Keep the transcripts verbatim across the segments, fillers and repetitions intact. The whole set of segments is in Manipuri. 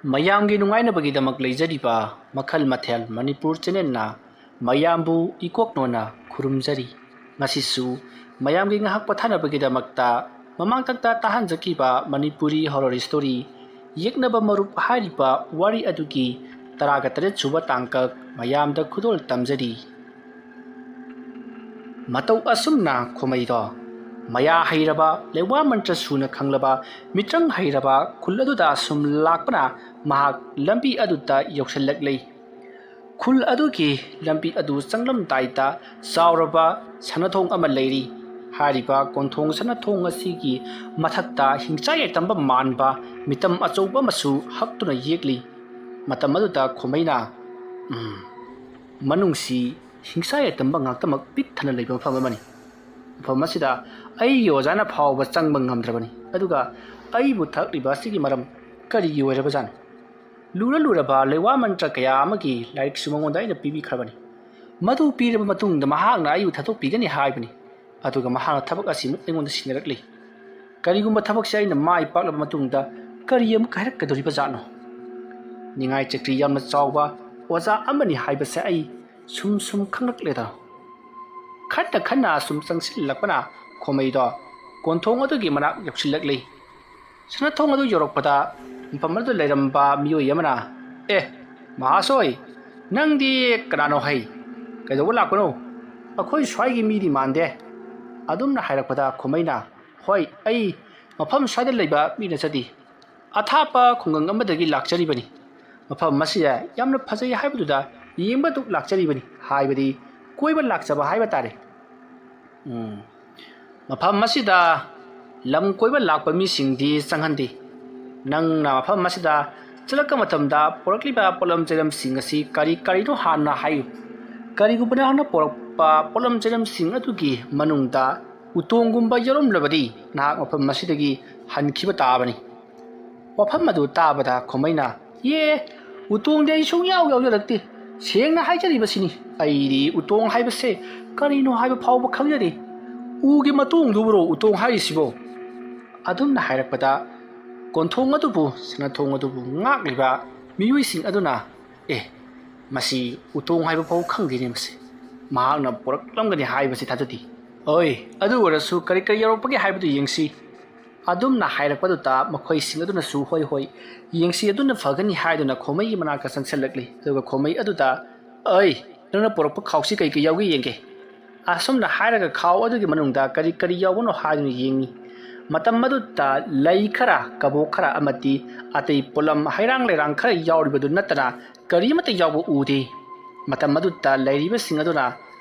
ꯃꯌꯥꯝꯒꯤ ꯅꯨꯡꯉꯥꯏꯅꯕꯒꯤꯗꯃꯛ ꯂꯩꯖꯔꯤꯕ ꯃꯈꯜ ꯃꯊꯦꯜ ꯃꯅꯤꯄꯨꯔ ꯆꯦꯅꯦꯜꯅ ꯃꯌꯥꯝꯕꯨ ꯏꯀꯣꯛ ꯅꯣꯟꯅ ꯈꯨꯔꯨꯝꯖꯔꯤ꯫ ꯉꯁꯤꯁꯨ ꯃꯌꯥꯝꯒꯤ ꯉꯥꯏꯍꯥꯛ ꯄꯣꯊꯥꯅꯕꯒꯤꯗꯃꯛꯇ ꯃꯃꯥꯡꯊꯛꯇ ꯇꯥꯍꯟꯖꯈꯤꯕ ꯃꯅꯤꯄꯨꯔꯤ ꯍꯣꯔꯣꯔ ꯁ꯭ꯇꯣꯔꯤ ꯌꯦꯛꯅꯕ ꯃꯔꯨꯞ ꯍꯥꯏꯔꯤꯕ ꯋꯥꯔꯤ ꯑꯗꯨꯒꯤ ꯇꯔꯥꯒ ꯇꯔꯦꯠ ꯁꯨꯕ ꯇꯥꯡꯀꯛ ꯃꯌꯥꯝꯗ ꯈꯨꯗꯣꯜ ꯇꯝꯖꯔꯤ꯫ ꯃꯇꯧ ꯑꯁꯨꯝꯅ ꯈꯣꯃꯩꯗꯣ ꯃꯌꯥ ꯍꯩꯔꯕ, ꯂꯩꯋꯥ ꯃꯟꯇ꯭ꯔ ꯁꯨꯅ ꯈꯪꯂꯕ, ꯃꯤꯇ꯭ꯔꯪ ꯍꯩꯔꯕ ꯈꯨꯜ ꯑꯗꯨꯗ ꯁꯨꯝ ꯂꯥꯛꯄꯅ ꯃꯍꯥꯛ ꯂꯝꯕꯤ ꯑꯗꯨꯗ ꯌꯧꯁꯤꯜꯂꯛꯂꯤ꯫ ꯈꯨꯜ ꯑꯗꯨꯒꯤ ꯂꯝꯕꯤ ꯑꯗꯨ ꯆꯪꯂꯝꯗꯥꯏꯗ ꯆꯥꯎꯔꯕ ꯁꯅꯥꯊꯣꯡ ꯑꯃ ꯂꯩꯔꯤ꯫ ꯍꯥꯏꯔꯤꯕ ꯀꯣꯟꯊꯣꯡ ꯁꯅꯥꯊꯣꯡ ꯑꯁꯤꯒꯤ ꯃꯊꯛꯇ ꯍꯤꯡꯆꯥꯏ ꯌꯥꯏꯇꯝꯕ ꯃꯥꯟꯕ ꯃꯤꯇꯝ ꯑꯆꯧꯕ ꯑꯃꯁꯨ ꯍꯛꯇꯨꯅ ꯌꯦꯛꯂꯤ꯫ ꯃꯇꯝ ꯑꯗꯨꯗ ꯈꯣꯃꯩꯅ, "ꯎꯝ, ꯃꯅꯨꯡꯁꯤ ꯍꯤꯡꯆꯥꯏ ꯌꯥꯏꯇꯝꯕ ꯉꯥꯛꯇꯃꯛ ꯄꯤꯛ ꯊꯟꯅ ꯂꯩꯕ ꯃꯐꯝ ꯑꯃꯅꯤ꯫ ꯃꯐꯝ ꯑꯁꯤꯗ ꯑꯩꯒꯤ ꯑꯣꯖꯥꯅ ꯐꯥꯎꯕ ꯆꯪꯕ ꯉꯝꯗ꯭ꯔꯕꯅꯤ꯫ ꯑꯗꯨꯒ ꯑꯩꯕꯨ ꯊꯛꯂꯤꯕ ꯑꯁꯤꯒꯤ ꯃꯔꯝ ꯀꯔꯤꯒꯤ ꯑꯣꯏꯔꯕꯖꯥꯠꯅꯣ? ꯂꯨꯔ ꯂꯨꯔꯕ ꯂꯩꯋꯥ ꯃꯟꯇ꯭ꯔ ꯀꯌꯥ ꯑꯃꯒꯤ ꯂꯥꯏꯔꯤꯛꯁꯨ ꯃꯉꯣꯟꯗ ꯑꯩꯅ ꯄꯤꯕꯤꯈ꯭ꯔꯕꯅꯤ꯫ ꯃꯗꯨ ꯄꯤꯔꯕ ꯃꯇꯨꯡꯗ ꯃꯍꯥꯛꯅ ꯑꯩꯕꯨ ꯊꯥꯗꯣꯛꯄꯤꯒꯅꯤ ꯍꯥꯏꯕꯅꯤ꯫ ꯑꯗꯨꯒ ꯃꯍꯥꯛꯅ ꯊꯕꯛ ꯑꯁꯤꯃꯨꯛ ꯑꯩꯉꯣꯟꯗ ꯁꯤꯟꯅꯔꯛꯂꯤ꯫ ꯀꯔꯤꯒꯨꯝꯕ ꯊꯕꯛꯁꯦ ꯑꯩꯅ ꯃꯥꯏ ꯄꯥꯛꯂꯕ ꯃꯇꯨꯡꯗ ꯀꯔꯤ ꯑꯃꯨꯛ ꯍꯥꯏꯔꯛꯀꯗꯧꯔꯤꯕ ꯖꯥꯠꯅꯣ? ꯅꯤꯡꯉꯥꯏ ꯆꯀ꯭ꯔꯤ ꯌꯥꯝꯅ ꯆꯥꯎꯕ ꯑꯣꯖꯥ ꯑꯃꯅꯤ ꯍꯥꯏꯕꯁꯦ ꯑꯩ ꯁꯨꯝ ꯁꯨꯝ ꯈꯪꯂꯛꯂꯦꯗ꯫" ꯈꯟꯅ ꯈꯟꯅ ꯁꯨꯝ ꯆꯪꯁꯤꯜꯂꯛꯄꯅ ꯈꯣꯃꯩꯗꯣ ꯀꯣꯟꯊꯣꯡ ꯑꯗꯨꯒꯤ ꯃꯅꯥꯛ ꯌꯧꯁꯤꯜꯂꯛꯂꯤ꯫ ꯁꯅꯥꯊꯣꯡ ꯑꯗꯨ ꯌꯧꯔꯛꯄꯗ ꯃꯐꯝ ꯑꯗꯨꯗ ꯂꯩꯔꯝꯕ ꯃꯤꯑꯣꯏ ꯑꯃꯅ, "ꯑꯦ, ꯃꯍꯥꯁꯣꯏ, ꯅꯪꯗꯤ ꯀꯅꯥꯅꯣ ꯍꯩ? ꯀꯩꯗꯧꯕ ꯂꯥꯛꯄꯅꯣ? ꯑꯩꯈꯣꯏ ꯁ꯭ꯋꯥꯏꯒꯤ ꯃꯤꯗꯤ ꯃꯥꯟꯗꯦ꯫" ꯑꯗꯨꯝꯅ ꯍꯥꯏꯔꯛꯄꯗ ꯈꯣꯃꯩꯅ, "ꯍꯣꯏ, ꯑꯩ ꯃꯐꯝ ꯁ꯭ꯋꯥꯏꯗ ꯂꯩꯕ ꯃꯤ ꯅꯠꯆꯗꯦ꯫ ꯑꯊꯥꯞꯄ ꯈꯨꯡꯒꯪ ꯑꯃꯗꯒꯤ ꯂꯥꯛꯆꯔꯤꯕꯅꯤ꯫ ꯃꯐꯝ ꯑꯁꯤꯗ ꯌꯥꯝꯅ ꯐꯖꯩ ꯍꯥꯏꯕꯗꯨꯗ ꯌꯦꯡꯕꯗꯨ ꯂꯥꯛꯆꯔꯤꯕꯅꯤ, ꯍꯥꯏꯕꯗꯤ ꯀꯣꯏꯕ ꯂꯥꯛꯆꯕ ꯍꯥꯏꯕ ꯇꯥꯔꯦ꯫ ꯎꯝ, ꯃꯐꯝ ꯑꯁꯤꯗ ꯂꯝ ꯀꯣꯏꯕ ꯂꯥꯛꯄ ꯃꯤꯁꯤꯡꯗꯤ ꯆꯪꯍꯟꯗꯦ꯫ ꯅꯪꯅ ꯃꯐꯝ ꯑꯁꯤꯗ ꯆꯠꯂꯛꯄ ꯃꯇꯝꯗ ꯄꯣꯔꯛꯂꯤꯕ ꯄꯣꯠꯂꯝ ꯆꯩꯂꯝꯁꯤꯡ ꯑꯁꯤ ꯀꯔꯤ ꯀꯔꯤꯅꯣ ꯍꯥꯟꯅ ꯍꯥꯏꯌꯨ꯫ ꯀꯔꯤꯒꯨꯝꯕ ꯅꯍꯥꯛꯅ ꯄꯣꯔꯛꯄ ꯄꯣꯠꯂꯝ ꯆꯩꯂꯝꯁꯤꯡ ꯑꯗꯨꯒꯤ ꯃꯅꯨꯡꯗ ꯎꯇꯣꯡꯒꯨꯝꯕ ꯌꯥꯎꯔꯝꯂꯕꯗꯤ ꯅꯍꯥꯛ ꯃꯐꯝ ꯑꯁꯤꯗꯒꯤ ꯍꯟꯈꯤꯕ ꯇꯥꯕꯅꯤ꯫" ꯋꯥꯐꯝ ꯑꯗꯨ ꯇꯥꯕꯗ ꯈꯣꯃꯩꯅ, "ꯑꯦ, ꯎꯇꯣꯡꯗꯤ ꯑꯩ ꯁꯨꯡꯌꯥꯎ ꯌꯥꯎꯖꯔꯛꯇꯦ꯫ ꯁꯦꯡꯅ ꯍꯥꯏꯖꯔꯤꯕꯁꯤꯅꯤ, ꯑꯩꯗꯤ ꯎꯇꯣꯡ ꯍꯥꯏꯕꯁꯦ ꯀꯔꯤꯅꯣ ꯍꯥꯏꯕ ꯐꯥꯎꯕ ꯈꯪꯖꯗꯦ꯫ ꯎꯒꯤ ꯃꯇꯣꯡꯗꯨꯕꯨꯔꯣ ꯎꯇꯣꯡ ꯍꯥꯏꯔꯤꯁꯤꯕꯣ?" ꯑꯗꯨꯝꯅ ꯍꯥꯏꯔꯛꯄꯗ ꯀꯣꯟꯊꯣꯡ ꯑꯗꯨꯕꯨ, ꯁꯅꯥꯊꯣꯡ ꯑꯗꯨꯕꯨ ꯉꯥꯛꯂꯤꯕ ꯃꯤꯑꯣꯏꯁꯤꯡ ꯑꯗꯨꯅ, "ꯑꯦ, ꯃꯁꯤ ꯎꯇꯣꯡ ꯍꯥꯏꯕ ꯐꯥꯎ ꯈꯪꯗꯦꯅꯦ, ꯃꯁꯤ ꯃꯍꯥꯛꯅ ꯄꯨꯔꯛꯂꯝꯒꯅꯤ ꯍꯥꯏꯕꯁꯤ ꯊꯥꯖꯗꯦ꯫ ꯑꯣꯏ, ꯑꯗꯨ ꯑꯣꯏꯔꯁꯨ ꯀꯔꯤ ꯀꯔꯤ ꯌꯧꯔꯛꯄꯒꯦ ꯍꯥꯏꯕꯗꯨ ꯌꯦꯡꯁꯤ" ꯑꯗꯨꯝꯅ ꯍꯥꯏꯔꯛꯄꯗꯨꯗ ꯃꯈꯣꯏꯁꯤꯡ ꯑꯗꯨꯅꯁꯨ "ꯍꯣꯏ, ꯍꯣꯏ, ꯌꯦꯡꯁꯤ, ꯑꯗꯨꯅ ꯐꯒꯅꯤ" ꯍꯥꯏꯗꯨꯅ ꯈꯣꯃꯩꯒꯤ ꯃꯅꯥꯛꯇ ꯆꯪꯁꯤꯜꯂꯛꯂꯤ꯫ ꯑꯗꯨꯒ ꯈꯣꯃꯩ ꯑꯗꯨꯗ, "ꯑꯩ, ꯅꯪꯅ ꯄꯨꯔꯛꯄ ꯈꯥꯎꯁꯤ ꯀꯩ ꯀꯩ ꯌꯥꯎꯒꯦ ꯌꯦꯡꯒꯦ" ꯑꯁꯨꯝꯅ ꯍꯥꯏꯔꯒ ꯈꯥꯎ ꯑꯗꯨꯒꯤ ꯃꯅꯨꯡꯗ ꯀꯔꯤ ꯀꯔꯤ ꯌꯥꯎꯕꯅꯣ ꯍꯥꯏꯗꯨꯅ ꯌꯦꯡꯉꯤ꯫ ꯃꯇꯝ ꯑꯗꯨꯗ ꯂꯩ ꯈꯔ, ꯀꯕꯣꯛ ꯈꯔ ꯑꯃꯗꯤ ꯑꯇꯩ ꯄꯣꯠꯂꯝ ꯍꯩꯔꯥꯡ ꯂꯩꯔꯥꯡ ꯈꯔ ꯌꯥꯎꯔꯤꯕꯗꯨ ꯅꯠꯇꯅ ꯀꯔꯤꯃꯠꯇ ꯌꯥꯎꯕ ꯎꯗꯦ꯫ ꯃꯇꯝ ꯑꯗꯨꯗ ꯂꯩꯔꯤꯕꯁꯤꯡ ꯑꯗꯨꯅ,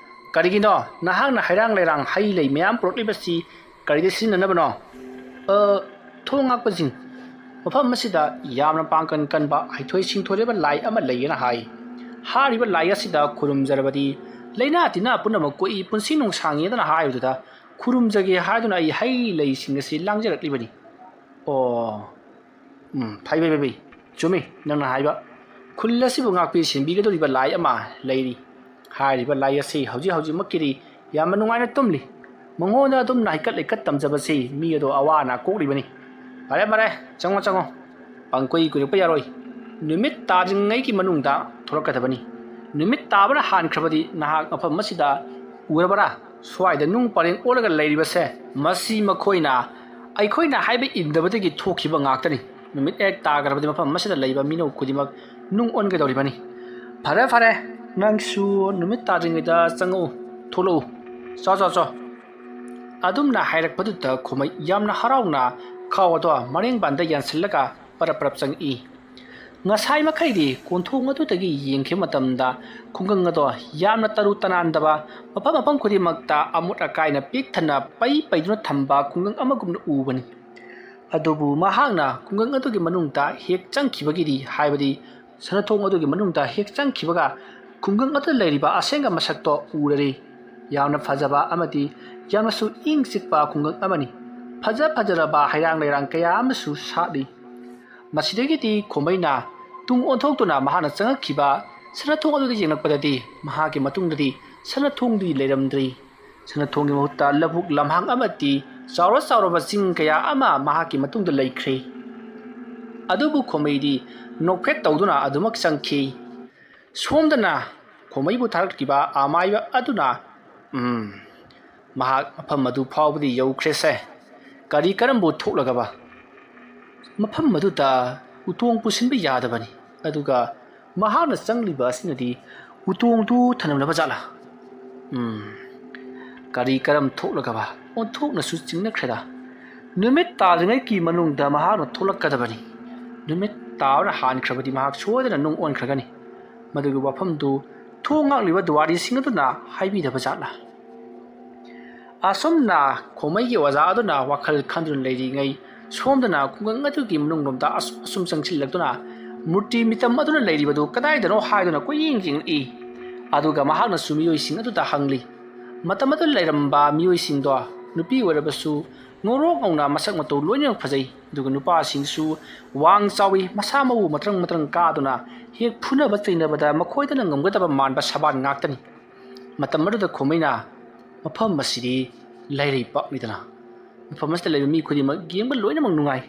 "ꯀꯔꯤꯒꯤꯅꯣ ꯅꯍꯥꯛꯅ ꯍꯩꯔꯥꯡ ꯂꯩꯔꯥꯡ ꯍꯩ ꯂꯩ ꯃꯌꯥꯝ ꯄꯨꯔꯛꯂꯤꯕꯁꯤ ꯀꯔꯤꯗ ꯁꯤꯖꯤꯟꯅꯅꯕꯅꯣ?" "ꯑ, ꯊꯣꯡ ꯉꯥꯛꯄꯁꯤꯡ, ꯃꯐꯝ ꯑꯁꯤꯗ ꯌꯥꯝꯅ ꯄꯥꯡꯒꯜ ꯀꯟꯕ ꯍꯩꯊꯣꯏ ꯁꯤꯡꯊꯣꯏꯔꯕ ꯂꯥꯏ ꯑꯃ ꯂꯩꯌꯦꯅ ꯍꯥꯏ꯫ ꯍꯥꯏꯔꯤꯕ ꯂꯥꯏ ꯑꯁꯤꯗ ꯈꯨꯔꯨꯝꯖꯔꯕꯗꯤ ꯂꯩꯅꯥ ꯇꯤꯟꯅꯥ ꯄꯨꯝꯅꯃꯛ ꯀꯣꯛꯏ, ꯄꯨꯟꯁꯤ ꯅꯨꯡꯁꯥꯡꯉꯦꯗꯅ ꯍꯥꯏꯕꯗꯨꯗ ꯈꯨꯔꯨꯝꯖꯒꯦ ꯍꯥꯏꯗꯨꯅ ꯑꯩ ꯍꯩ ꯂꯩꯁꯤꯡ ꯑꯁꯤ ꯂꯥꯡꯖꯔꯛꯂꯤꯕꯅꯤ"꯫ "ꯑꯣ, ꯎꯝ, ꯐꯩ, ꯐꯩ, ꯐꯩ, ꯐꯩ꯫ ꯆꯨꯝꯃꯤ ꯅꯪꯅ ꯍꯥꯏꯕ꯫ ꯈꯨꯜ ꯑꯁꯤꯕꯨ ꯉꯥꯛꯄꯤ ꯁꯦꯟꯕꯤꯒꯗꯧꯔꯤꯕ ꯂꯥꯏ ꯑꯃ ꯂꯩꯔꯤ꯫ ꯍꯥꯏꯔꯤꯕ ꯂꯥꯏ ꯑꯁꯤ ꯍꯧꯖꯤꯛ ꯍꯧꯖꯤꯛꯃꯛꯀꯤꯗꯤ ꯌꯥꯝꯅ ꯅꯨꯡꯉꯥꯏꯅ ꯇꯨꯝꯂꯤ꯫ ꯃꯉꯣꯟꯗ ꯑꯗꯨꯝꯅ ꯍꯩꯀꯠ ꯂꯩꯀꯠ ꯇꯝꯖꯕꯁꯤ ꯃꯤ ꯑꯗꯣ ꯑꯋꯥ ꯑꯅꯥ ꯀꯣꯛꯂꯤꯕꯅꯤ꯫ ꯐꯔꯦ, ꯐꯔꯦ, ꯆꯪꯉꯣ, ꯆꯪꯉꯣ꯫ ꯄꯪꯀꯨꯏ ꯀꯨꯏꯔꯛꯄ ꯌꯥꯔꯣꯏ꯫ ꯅꯨꯃꯤꯠ ꯇꯥꯗ꯭ꯔꯤꯉꯩꯒꯤ ꯃꯅꯨꯡꯗ ꯊꯣꯛꯂꯛꯀꯗꯕꯅꯤ꯫ ꯅꯨꯃꯤꯠ ꯇꯥꯕꯅ ꯍꯥꯟꯈ꯭ꯔꯕꯗꯤ ꯅꯍꯥꯛ ꯃꯐꯝ ꯑꯁꯤꯗ ꯎꯔꯕꯔꯥ? ꯁ꯭ꯋꯥꯏꯗ ꯅꯨꯡ ꯄꯔꯦꯡ ꯑꯣꯜꯂꯒ ꯂꯩꯔꯤꯕꯁꯦ, ꯃꯁꯤ ꯃꯈꯣꯏꯅ ꯑꯩꯈꯣꯏꯅ ꯍꯥꯏꯕ ꯏꯟꯗꯕꯗꯒꯤ ꯊꯣꯛꯈꯤꯕ ꯉꯥꯛꯇꯅꯤ꯫ ꯅꯨꯃꯤꯠ ꯍꯦꯛ ꯇꯥꯈ꯭ꯔꯕꯗꯤ ꯃꯐꯝ ꯑꯁꯤꯗ ꯂꯩꯕ ꯃꯤꯅꯧ ꯈꯨꯗꯤꯡꯃꯛ ꯅꯨꯡ ꯑꯣꯟꯒꯗꯧꯔꯤꯕꯅꯤ꯫ ꯐꯔꯦ, ꯐꯔꯦ, ꯅꯪꯁꯨ ꯅꯨꯃꯤꯠ ꯇꯥꯗ꯭ꯔꯤꯉꯩꯗ ꯆꯪꯉꯛꯎ, ꯊꯣꯛꯂꯛꯎ꯫ ꯆꯣ, ꯆꯣ, ꯆꯣ꯫ ꯑꯗꯨꯝꯅ ꯍꯥꯏꯔꯛꯄꯗꯨꯗ ꯈꯨꯃꯩ ꯌꯥꯝꯅ ꯍꯔꯥꯎꯅ ꯈꯥꯎ ꯑꯗꯣ ꯃꯔꯦꯡꯕꯥꯟꯗ ꯌꯥꯟꯁꯤꯜꯂꯒ ꯄꯔꯞ ꯄꯔꯞ ꯆꯪꯉꯛꯏ꯫ ꯉꯁꯥꯏ ꯃꯈꯩꯗꯤ ꯀꯣꯟꯊꯣꯡ ꯑꯗꯨꯗꯒꯤ ꯌꯦꯡꯈꯤꯕ ꯃꯇꯝꯗ ꯈꯨꯡꯒꯪ ꯑꯗꯣ ꯌꯥꯝꯅ ꯇꯔꯨ ꯇꯅꯥꯟꯗꯕ, ꯃꯐꯝ ꯃꯐꯝ ꯈꯨꯗꯤꯡꯃꯛꯇ ꯑꯃꯣꯠ ꯑꯀꯥꯏꯅ ꯄꯤꯛ ꯊꯟꯅ ꯄꯩ ꯄꯩꯗꯨꯅ ꯊꯝꯕ ꯈꯨꯡꯒꯪ ꯑꯃꯒꯨꯝꯅ ꯎꯕꯅꯤ꯫ ꯑꯗꯨꯕꯨ ꯃꯍꯥꯛꯅ ꯈꯨꯡꯒꯪ ꯑꯗꯨꯒꯤ ꯃꯅꯨꯡꯗ ꯍꯦꯛ ꯆꯪꯈꯤꯕꯒꯤꯗꯤ, ꯍꯥꯏꯕꯗꯤ ꯁꯅꯥꯊꯣꯡ ꯑꯗꯨꯒꯤ ꯃꯅꯨꯡꯗ ꯍꯦꯛ ꯆꯪꯈꯤꯕꯒ ꯈꯨꯡꯒꯪ ꯑꯗꯨꯗ ꯂꯩꯔꯤꯕ ꯑꯁꯦꯡꯕ ꯃꯁꯛꯇꯣ ꯎꯔꯔꯦ꯫ ꯌꯥꯝꯅ ꯐꯖꯕ ꯑꯃꯗꯤ ꯌꯥꯝꯅꯁꯨ ꯏꯪ ꯆꯤꯛꯄ ꯈꯨꯡꯒꯪ ꯑꯃꯅꯤ꯫ ꯐꯖ ꯐꯖꯔꯕ ꯍꯩꯔꯥꯡ ꯂꯩꯔꯥꯡ ꯀꯌꯥ ꯑꯃꯁꯨ ꯁꯥꯠꯂꯤ꯫ ꯃꯁꯤꯗꯒꯤꯗꯤ ꯈꯣꯃꯩꯅ ꯇꯨꯡ ꯑꯣꯟꯊꯣꯛꯇꯨꯅ ꯃꯍꯥꯛꯅ ꯆꯪꯉꯛꯈꯤꯕ ꯁꯅꯥꯊꯣꯡ ꯑꯗꯨꯗ ꯌꯦꯡꯂꯛꯄꯗꯗꯤ ꯃꯍꯥꯛꯀꯤ ꯃꯇꯨꯡꯗꯗꯤ ꯁꯅꯥꯊꯣꯡꯗꯤ ꯂꯩꯔꯝꯗ꯭ꯔꯤ꯫ ꯁꯅꯥꯊꯣꯡꯒꯤ ꯃꯍꯨꯠꯇ ꯂꯧꯕꯨꯛ ꯂꯝꯍꯥꯡ ꯑꯃꯗꯤ ꯆꯥꯎꯔ ꯆꯥꯎꯔꯕ ꯆꯤꯡ ꯀꯌꯥ ꯑꯃ ꯃꯍꯥꯛꯀꯤ ꯃꯇꯨꯡꯗ ꯂꯩꯈ꯭ꯔꯦ꯫ ꯑꯗꯨꯕꯨ ꯈꯣꯃꯩꯗꯤ ꯅꯣꯛꯐꯦꯠ ꯇꯧꯗꯨꯅ ꯑꯗꯨꯃꯛ ꯆꯪꯈꯤ꯫ ꯁꯣꯝꯗꯅ ꯈꯣꯃꯩꯕꯨ ꯊꯥꯔꯛꯈꯤꯕ ꯑꯃꯥꯏꯕ ꯑꯗꯨꯅ, ꯎꯝ, ꯃꯍꯥꯛ ꯃꯐꯝ ꯑꯗꯨ ꯐꯥꯎꯕꯗꯤ ꯌꯧꯈ꯭ꯔꯦꯁꯦ꯫ ꯀꯔꯤ ꯀꯔꯝꯕ ꯊꯣꯛꯂꯒꯕ? ꯃꯐꯝ ꯑꯗꯨꯗ ꯎꯇꯣꯡ ꯄꯨꯁꯤꯟꯕ ꯌꯥꯗꯕꯅꯤ꯫ ꯑꯗꯨꯒ ꯃꯍꯥꯛꯅ ꯆꯪꯂꯤꯕ ꯑꯁꯤꯅꯗꯤ ꯎꯇꯣꯡꯗꯨ ꯊꯅꯝꯂꯕ ꯖꯥꯠꯂꯥ? ꯎꯝ, ꯀꯔꯤ ꯀꯔꯝ ꯊꯣꯛꯂꯒꯕ ꯑꯣꯟꯊꯣꯛꯅꯁꯨ ꯆꯤꯡꯅꯈ꯭ꯔꯦꯗ꯫ ꯅꯨꯃꯤꯠ ꯇꯥꯗ꯭ꯔꯤꯉꯩꯒꯤ ꯃꯅꯨꯡꯗ ꯃꯍꯥꯛꯅ ꯊꯣꯛꯂꯛꯀꯗꯕꯅꯤ꯫ ꯅꯨꯃꯤꯠ ꯇꯥꯕꯅ ꯍꯥꯟꯈ꯭ꯔꯕꯗꯤ ꯃꯍꯥꯛ ꯁꯣꯏꯗꯅ ꯅꯨꯡ ꯑꯣꯟꯈ꯭ꯔꯒꯅꯤ꯫ ꯃꯗꯨꯒꯤ ꯋꯥꯐꯝꯗꯨ ꯊꯣꯡ ꯉꯥꯛꯂꯤꯕ ꯗꯨꯋꯥꯔꯤꯁꯤꯡ ꯑꯗꯨꯅ ꯍꯥꯏꯕꯤꯗꯕ ꯖꯥꯠꯂꯥ? ꯑꯁꯨꯝꯅ ꯈꯣꯃꯩꯒꯤ ꯑꯣꯖꯥ ꯑꯗꯨꯅ ꯋꯥꯈꯜ ꯈꯟꯗꯨꯅ ꯂꯩꯔꯤꯉꯩ, ꯁꯣꯝꯗꯅ ꯈꯨꯡꯒꯪ ꯑꯗꯨꯒꯤ ꯃꯅꯨꯡꯂꯣꯝꯗ ꯑꯁꯨꯝ ꯑꯁꯨꯝ ꯆꯪꯁꯤꯜꯂꯛꯇꯨꯅ ꯃꯨꯔꯇꯤ ꯃꯤꯇꯝ ꯑꯗꯨꯅ ꯂꯩꯔꯤꯕꯗꯨ ꯀꯗꯥꯏꯗꯅꯣ ꯍꯥꯏꯗꯨꯅ ꯀꯣꯏꯌꯦꯡ ꯌꯦꯡꯂꯛꯏ꯫ ꯑꯗꯨꯒ ꯃꯍꯥꯛꯅꯁꯨ ꯃꯤꯑꯣꯏꯁꯤꯡ ꯑꯗꯨꯗ ꯍꯪꯂꯤ꯫ ꯃꯇꯝ ꯑꯗꯨꯗ ꯂꯩꯔꯝꯕ ꯃꯤꯑꯣꯏꯁꯤꯡꯗꯣ ꯅꯨꯄꯤ ꯑꯣꯏꯔꯕꯁꯨ ꯉꯧꯔꯣꯛ ꯉꯧꯅ ꯃꯁꯛ ꯃꯇꯧ ꯂꯣꯏꯅꯃꯛ ꯐꯖꯩ꯫ ꯑꯗꯨꯒ ꯅꯨꯄꯥꯁꯤꯡꯁꯨ ꯋꯥꯡ ꯆꯥꯎꯏ, ꯃꯁꯥ ꯃꯎ ꯃꯇ꯭ꯔꯪ ꯃꯇ꯭ꯔꯪ ꯀꯥꯗꯨꯅ ꯍꯦꯛ ꯐꯨꯅꯕ ꯆꯩꯅꯕꯗ ꯃꯈꯣꯏꯗꯅ ꯉꯝꯒꯗꯕ ꯃꯥꯟꯕ ꯁꯕꯥꯟ ꯉꯥꯛꯇꯅꯤ꯫ ꯃꯇꯝ ꯑꯗꯨꯗ ꯈꯣꯃꯩꯅ, "ꯃꯐꯝ ꯑꯁꯤꯗꯤ ꯂꯩꯔꯩꯕꯥꯛꯅꯤꯗꯅ, ꯃꯐꯝ ꯑꯁꯤꯗ ꯂꯩꯕ ꯃꯤ ꯈꯨꯗꯤꯡꯃꯛ ꯌꯦꯡꯕ ꯂꯣꯏꯅꯃꯛ ꯅꯨꯡꯉꯥꯏ"꯫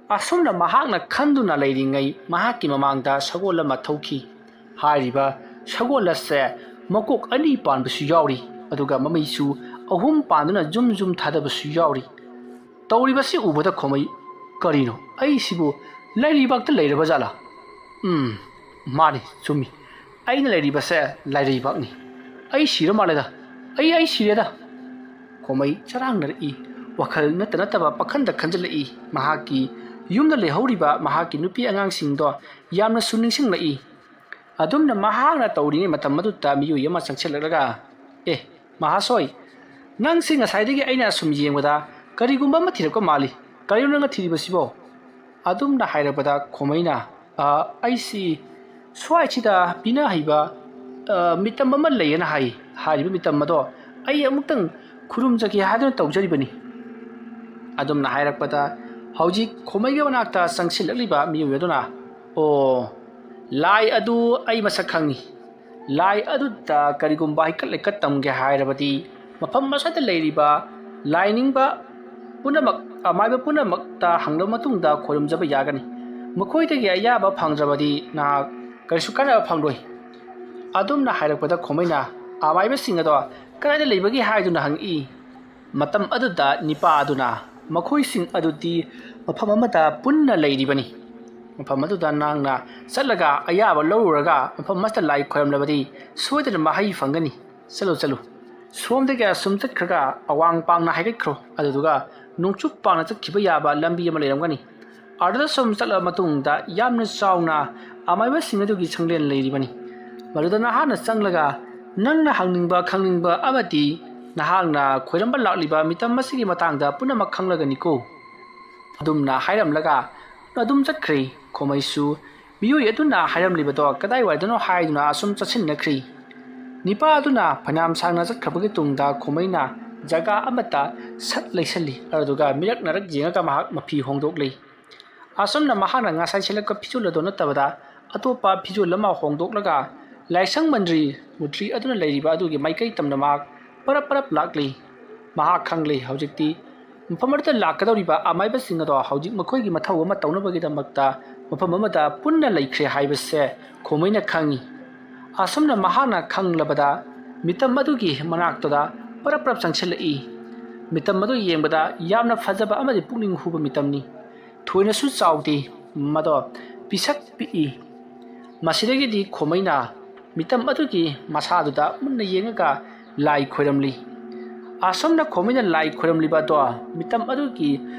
ꯑꯁꯨꯝꯅ ꯃꯍꯥꯛꯅ ꯈꯟꯗꯨꯅ ꯂꯩꯔꯤꯉꯩ ꯃꯍꯥꯛꯀꯤ ꯃꯃꯥꯡꯗ ꯁꯒꯣꯜ ꯑꯃ ꯊꯧꯈꯤ꯫ ꯍꯥꯏꯔꯤꯕ ꯁꯒꯣꯜ ꯑꯁꯦ ꯃꯀꯣꯛ ꯑꯅꯤ ꯄꯥꯟꯕꯁꯨ ꯌꯥꯎꯔꯤ, ꯑꯗꯨꯒ ꯃꯃꯩꯁꯨ ꯑꯍꯨꯝ ꯄꯥꯟꯗꯨꯅ ꯖꯨꯝ ꯖꯨꯝ ꯊꯥꯗꯕꯁꯨ ꯌꯥꯎꯔꯤ꯫ ꯇꯧꯔꯤꯕꯁꯤ ꯎꯕꯗ ꯈꯣꯃꯩ, "ꯀꯔꯤꯅꯣ? ꯑꯩꯁꯤꯕꯨ ꯂꯩꯔꯩꯕꯥꯛꯇ ꯂꯩꯔꯕ ꯖꯥꯠꯂꯥ? ꯎꯝ, ꯃꯥꯅꯤ, ꯆꯨꯝꯃꯤ꯫ ꯑꯩꯅ ꯂꯩꯔꯤꯕꯁꯦ ꯂꯩꯔꯩꯕꯥꯛꯅꯤ꯫ ꯑꯩ ꯁꯤꯔ ꯃꯥꯜꯂꯦꯗ꯫ ꯑꯩ, ꯑꯩ ꯁꯤꯔꯦꯗ"꯫ ꯈꯣꯃꯩ ꯆꯔꯥꯡꯅꯔꯛꯏ꯫ ꯋꯥꯈꯜ ꯅꯠꯇ ꯅꯠꯇꯕ ꯄꯥꯈꯟꯗ ꯈꯟꯖꯤꯜꯂꯛꯏ꯫ ꯃꯍꯥꯛꯀꯤ ꯌꯨꯝꯗ ꯂꯩꯍꯧꯔꯤꯕ ꯃꯍꯥꯛꯀꯤ ꯅꯨꯄꯤ ꯑꯉꯥꯡꯁꯤꯡꯗꯣ ꯌꯥꯝꯅꯁꯨ ꯅꯤꯡꯁꯤꯡꯂꯛꯏ꯫ ꯑꯗꯨꯝꯅ ꯃꯍꯥꯛꯅ ꯇꯧꯔꯤꯉꯩ ꯃꯇꯝ ꯑꯗꯨꯗ ꯃꯤꯑꯣꯏ ꯑꯃ ꯆꯪꯁꯤꯜꯂꯛꯂꯒ, "ꯑꯦ, ꯃꯍꯥꯁꯣꯏ, ꯅꯪꯁꯤ ꯉꯁꯥꯏꯗꯒꯤ ꯑꯩꯅ ꯑꯁꯨꯝ ꯌꯦꯡꯕꯗ ꯀꯔꯤꯒꯨꯝꯕ ꯑꯃ ꯊꯤꯔꯛꯄ ꯃꯥꯜꯂꯤ꯫ ꯀꯔꯤꯅꯣ ꯅꯪꯅ ꯊꯤꯔꯤꯕꯁꯤꯕꯣ?" ꯑꯗꯨꯝꯅ ꯍꯥꯏꯔꯛꯄꯗ ꯈꯣꯃꯩꯅ, "ꯑ, ꯑꯩꯁꯤ ꯁ꯭ꯋꯥꯏꯁꯤꯗ ꯄꯤꯅ ꯍꯩꯕ, ꯑ, ꯃꯤꯇꯝ ꯑꯃ ꯂꯩꯌꯦꯅ ꯍꯥꯏ꯫ ꯍꯥꯏꯔꯤꯕ ꯃꯤꯇꯝ ꯑꯗꯣ ꯑꯩ ꯑꯃꯨꯛꯇꯪ ꯈꯨꯔꯨꯝꯖꯒꯦ ꯍꯥꯏꯗꯨꯅ ꯇꯧꯖꯔꯤꯕꯅꯤ"꯫ ꯑꯗꯨꯝꯅ ꯍꯥꯏꯔꯛꯄꯗ ꯍꯧꯖꯤꯛ ꯈꯣꯃꯩꯒꯤ ꯃꯅꯥꯛꯇ ꯆꯪꯁꯤꯜꯂꯛꯂꯤꯕ ꯃꯤꯑꯣꯏ ꯑꯗꯨꯅ, "ꯑꯣ, ꯂꯥꯏ ꯑꯗꯨ ꯑꯩ ꯃꯁꯛ ꯈꯪꯏ꯫ ꯂꯥꯏ ꯑꯗꯨꯗ ꯀꯔꯤꯒꯨꯝꯕ ꯍꯩꯀꯠ ꯂꯩꯀꯠ ꯇꯝꯒꯦ ꯍꯥꯏꯔꯕꯗꯤ ꯃꯐꯝ ꯑꯁꯤꯗ ꯂꯩꯔꯤꯕ ꯂꯥꯏꯅꯤꯡꯕ ꯄꯨꯝꯅꯃꯛ, ꯑꯃꯥꯏꯕ ꯄꯨꯝꯅꯃꯛꯇ ꯍꯪꯂꯕ ꯃꯇꯨꯡꯗ ꯈꯣꯏꯔꯨꯝꯖꯕ ꯌꯥꯒꯅꯤ"꯫ "ꯃꯈꯣꯏꯗꯒꯤ ꯑꯌꯥꯕ ꯐꯪꯗ꯭ꯔꯕꯗꯤ ꯅꯍꯥꯛ ꯀꯔꯤꯁꯨ ꯀꯥꯟꯅꯕ ꯐꯪꯂꯣꯏ"꯫ ꯑꯗꯨꯝꯅ ꯍꯥꯏꯔꯛꯄꯗ ꯈꯣꯃꯩꯅ ꯑꯃꯥꯏꯕꯁꯤꯡ ꯑꯗꯣ ꯀꯗꯥꯏꯗ ꯂꯩꯕꯒꯦ ꯍꯥꯏꯗꯨꯅ ꯍꯪꯉꯛꯏ꯫ ꯃꯇꯝ ꯑꯗꯨꯗ ꯅꯤꯄꯥ ꯑꯗꯨꯅ, "ꯃꯈꯣꯏꯁꯤꯡ ꯑꯗꯨꯗꯤ ꯃꯐꯝ ꯑꯃꯗ ꯄꯨꯟꯅ ꯂꯩꯔꯤꯕꯅꯤ꯫ ꯃꯐꯝ ꯑꯗꯨꯗ ꯅꯍꯥꯛꯅ ꯆꯠꯂꯒ ꯑꯌꯥꯕ ꯂꯧꯔꯨꯔꯒ ꯃꯐꯝ ꯑꯃꯁꯤꯗ ꯂꯥꯏ ꯈꯣꯏꯔꯝꯂꯕꯗꯤ ꯁꯣꯏꯗꯅ ꯃꯍꯩ ꯐꯪꯒꯅꯤ꯫ ꯆꯠꯂꯨ, ꯆꯠꯂꯨ꯫ ꯁꯣꯝꯗꯒꯤ ꯑꯁꯨꯝ ꯆꯠꯈ꯭ꯔꯒ ꯑꯋꯥꯡ ꯄꯥꯡꯅ ꯍꯥꯏꯒꯠꯈ꯭ꯔꯣ, ꯑꯗꯨꯗꯨꯒ ꯅꯣꯡꯆꯨꯞ ꯄꯥꯡꯅ ꯆꯠꯈꯤꯕ ꯌꯥꯕ ꯂꯝꯕꯤ ꯑꯃ ꯂꯩꯔꯝꯒꯅꯤ꯫ ꯑꯗꯨꯗ ꯁꯨꯝ ꯆꯠꯂꯕ ꯃꯇꯨꯡꯗ ꯌꯥꯝꯅ ꯆꯥꯎꯅ ꯑꯃꯥꯏꯕꯁꯤꯡ ꯑꯗꯨꯒꯤ ꯁꯪꯂꯦꯟ ꯂꯩꯔꯤꯕꯅꯤ꯫ ꯃꯗꯨꯗ ꯅꯍꯥꯛꯅ ꯆꯪꯂꯒ ꯅꯪꯅ ꯍꯪꯅꯤꯡꯕ ꯈꯪꯅꯤꯡꯕ ꯑꯃꯗꯤ ꯅꯍꯥꯛꯅ ꯈꯣꯏꯔꯝꯕ ꯂꯥꯛꯂꯤꯕ ꯃꯤꯇꯝ ꯑꯁꯤꯒꯤ ꯃꯇꯥꯡꯗ ꯄꯨꯝꯅꯃꯛ ꯈꯪꯂꯒꯅꯤꯀꯣ"꯫ ꯑꯗꯨꯝꯅ ꯍꯥꯏꯔꯝꯂꯒ ꯑꯗꯨꯝ ꯆꯠꯈ꯭ꯔꯦ꯫ ꯈꯣꯃꯩꯁꯨ ꯃꯤꯑꯣꯏ ꯑꯗꯨꯅ ꯍꯥꯏꯔꯝꯂꯤꯕꯗꯣ ꯀꯗꯥꯏꯋꯥꯏꯗꯅꯣ ꯍꯥꯏꯗꯨꯅ ꯑꯁꯨꯝ ꯆꯠꯁꯤꯟꯅꯈ꯭ꯔꯤ꯫ ꯅꯤꯄꯥ ꯑꯗꯨꯅ ꯐꯅꯌꯥꯝ ꯁꯥꯡꯅ ꯆꯠꯈ꯭ꯔꯕꯒꯤ ꯇꯨꯡꯗ ꯈꯣꯃꯩꯅ ꯖꯒꯥ ꯑꯃꯠꯇ ꯁꯠ ꯂꯩꯁꯜꯂꯤ, ꯑꯗꯨꯗꯨꯒ ꯃꯤꯔꯛ ꯅꯥꯔꯛ ꯌꯦꯡꯉꯒ ꯃꯍꯥꯛ ꯃꯐꯤ ꯍꯣꯡꯗꯣꯛꯂꯤ꯫ ꯑꯁꯨꯝꯅ ꯃꯍꯥꯛꯅ ꯉꯁꯥꯏ ꯁꯦꯠꯂꯛꯄ ꯐꯤꯖꯣꯜ ꯑꯗꯨ ꯅꯠꯇꯕꯗ ꯑꯇꯣꯞꯄ ꯐꯤꯖꯣꯜ ꯑꯃ ꯍꯣꯡꯗꯣꯛꯂꯒ ꯂꯥꯏꯁꯪ ꯃꯟꯗ꯭ꯔꯤ ꯃꯨꯇ꯭ꯔꯤ ꯑꯗꯨꯅ ꯂꯩꯔꯤꯕ ꯑꯗꯨꯒꯤ ꯃꯥꯏꯀꯩ ꯇꯝꯅ ꯃꯍꯥꯛ ꯄꯔꯞ ꯄꯔꯞ ꯂꯥꯛꯂꯤ꯫ ꯃꯍꯥꯛ ꯈꯪꯂꯦ, ꯍꯧꯖꯤꯛꯇꯤ ꯃꯐꯝ ꯑꯗꯨꯗ ꯂꯥꯛꯀꯗꯧꯔꯤꯕ ꯑꯃꯥꯏꯕꯁꯤꯡ ꯑꯗꯣ ꯍꯧꯖꯤꯛ ꯃꯈꯣꯏꯒꯤ ꯃꯊꯧ ꯑꯃ ꯇꯧꯅꯕꯒꯤꯗꯃꯛꯇ ꯃꯐꯝ ꯑꯃꯗ ꯄꯨꯟꯅ ꯂꯩꯈ꯭ꯔꯦ ꯍꯥꯏꯕꯁꯦ ꯈꯣꯃꯩꯅ ꯈꯪꯉꯤ꯫ ꯑꯁꯨꯝꯅ ꯃꯍꯥꯛꯅ ꯈꯪꯂꯕꯗ ꯃꯤꯇꯝ ꯑꯗꯨꯒꯤ ꯃꯅꯥꯛꯇꯨꯗ ꯄꯔꯞ ꯄꯔꯞ ꯆꯪꯁꯤꯜꯂꯛꯏ꯫ ꯃꯤꯇꯝ ꯑꯗꯨ ꯌꯦꯡꯕꯗ ꯌꯥꯝꯅ ꯐꯖꯕ ꯑꯃꯗꯤ ꯄꯨꯛꯅꯤꯡ ꯍꯨꯕ ꯃꯤꯇꯝꯅꯤ꯫ ꯊꯣꯏꯅꯁꯨ ꯆꯥꯎꯗꯦ꯫ ꯃꯗꯣ ꯄꯤꯁꯛ ꯄꯤꯛꯏ꯫ ꯃꯁꯤꯗꯒꯤꯗꯤ ꯈꯣꯃꯩꯅ ꯃꯤꯇꯝ ꯑꯗꯨꯒꯤ ꯃꯁꯥꯗꯨꯗ ꯃꯨꯟꯅ ꯌꯦꯡꯉꯒ ꯂꯥꯏ ꯈꯣꯏꯔꯝꯂꯤ꯫ ꯑꯁꯨꯝꯅ ꯈꯣꯃꯩꯅ ꯂꯥꯏ ꯈꯣꯏꯔꯝꯂꯤꯕ ꯑꯗꯣ ꯃꯤꯇꯝ ꯑꯗꯨꯒꯤ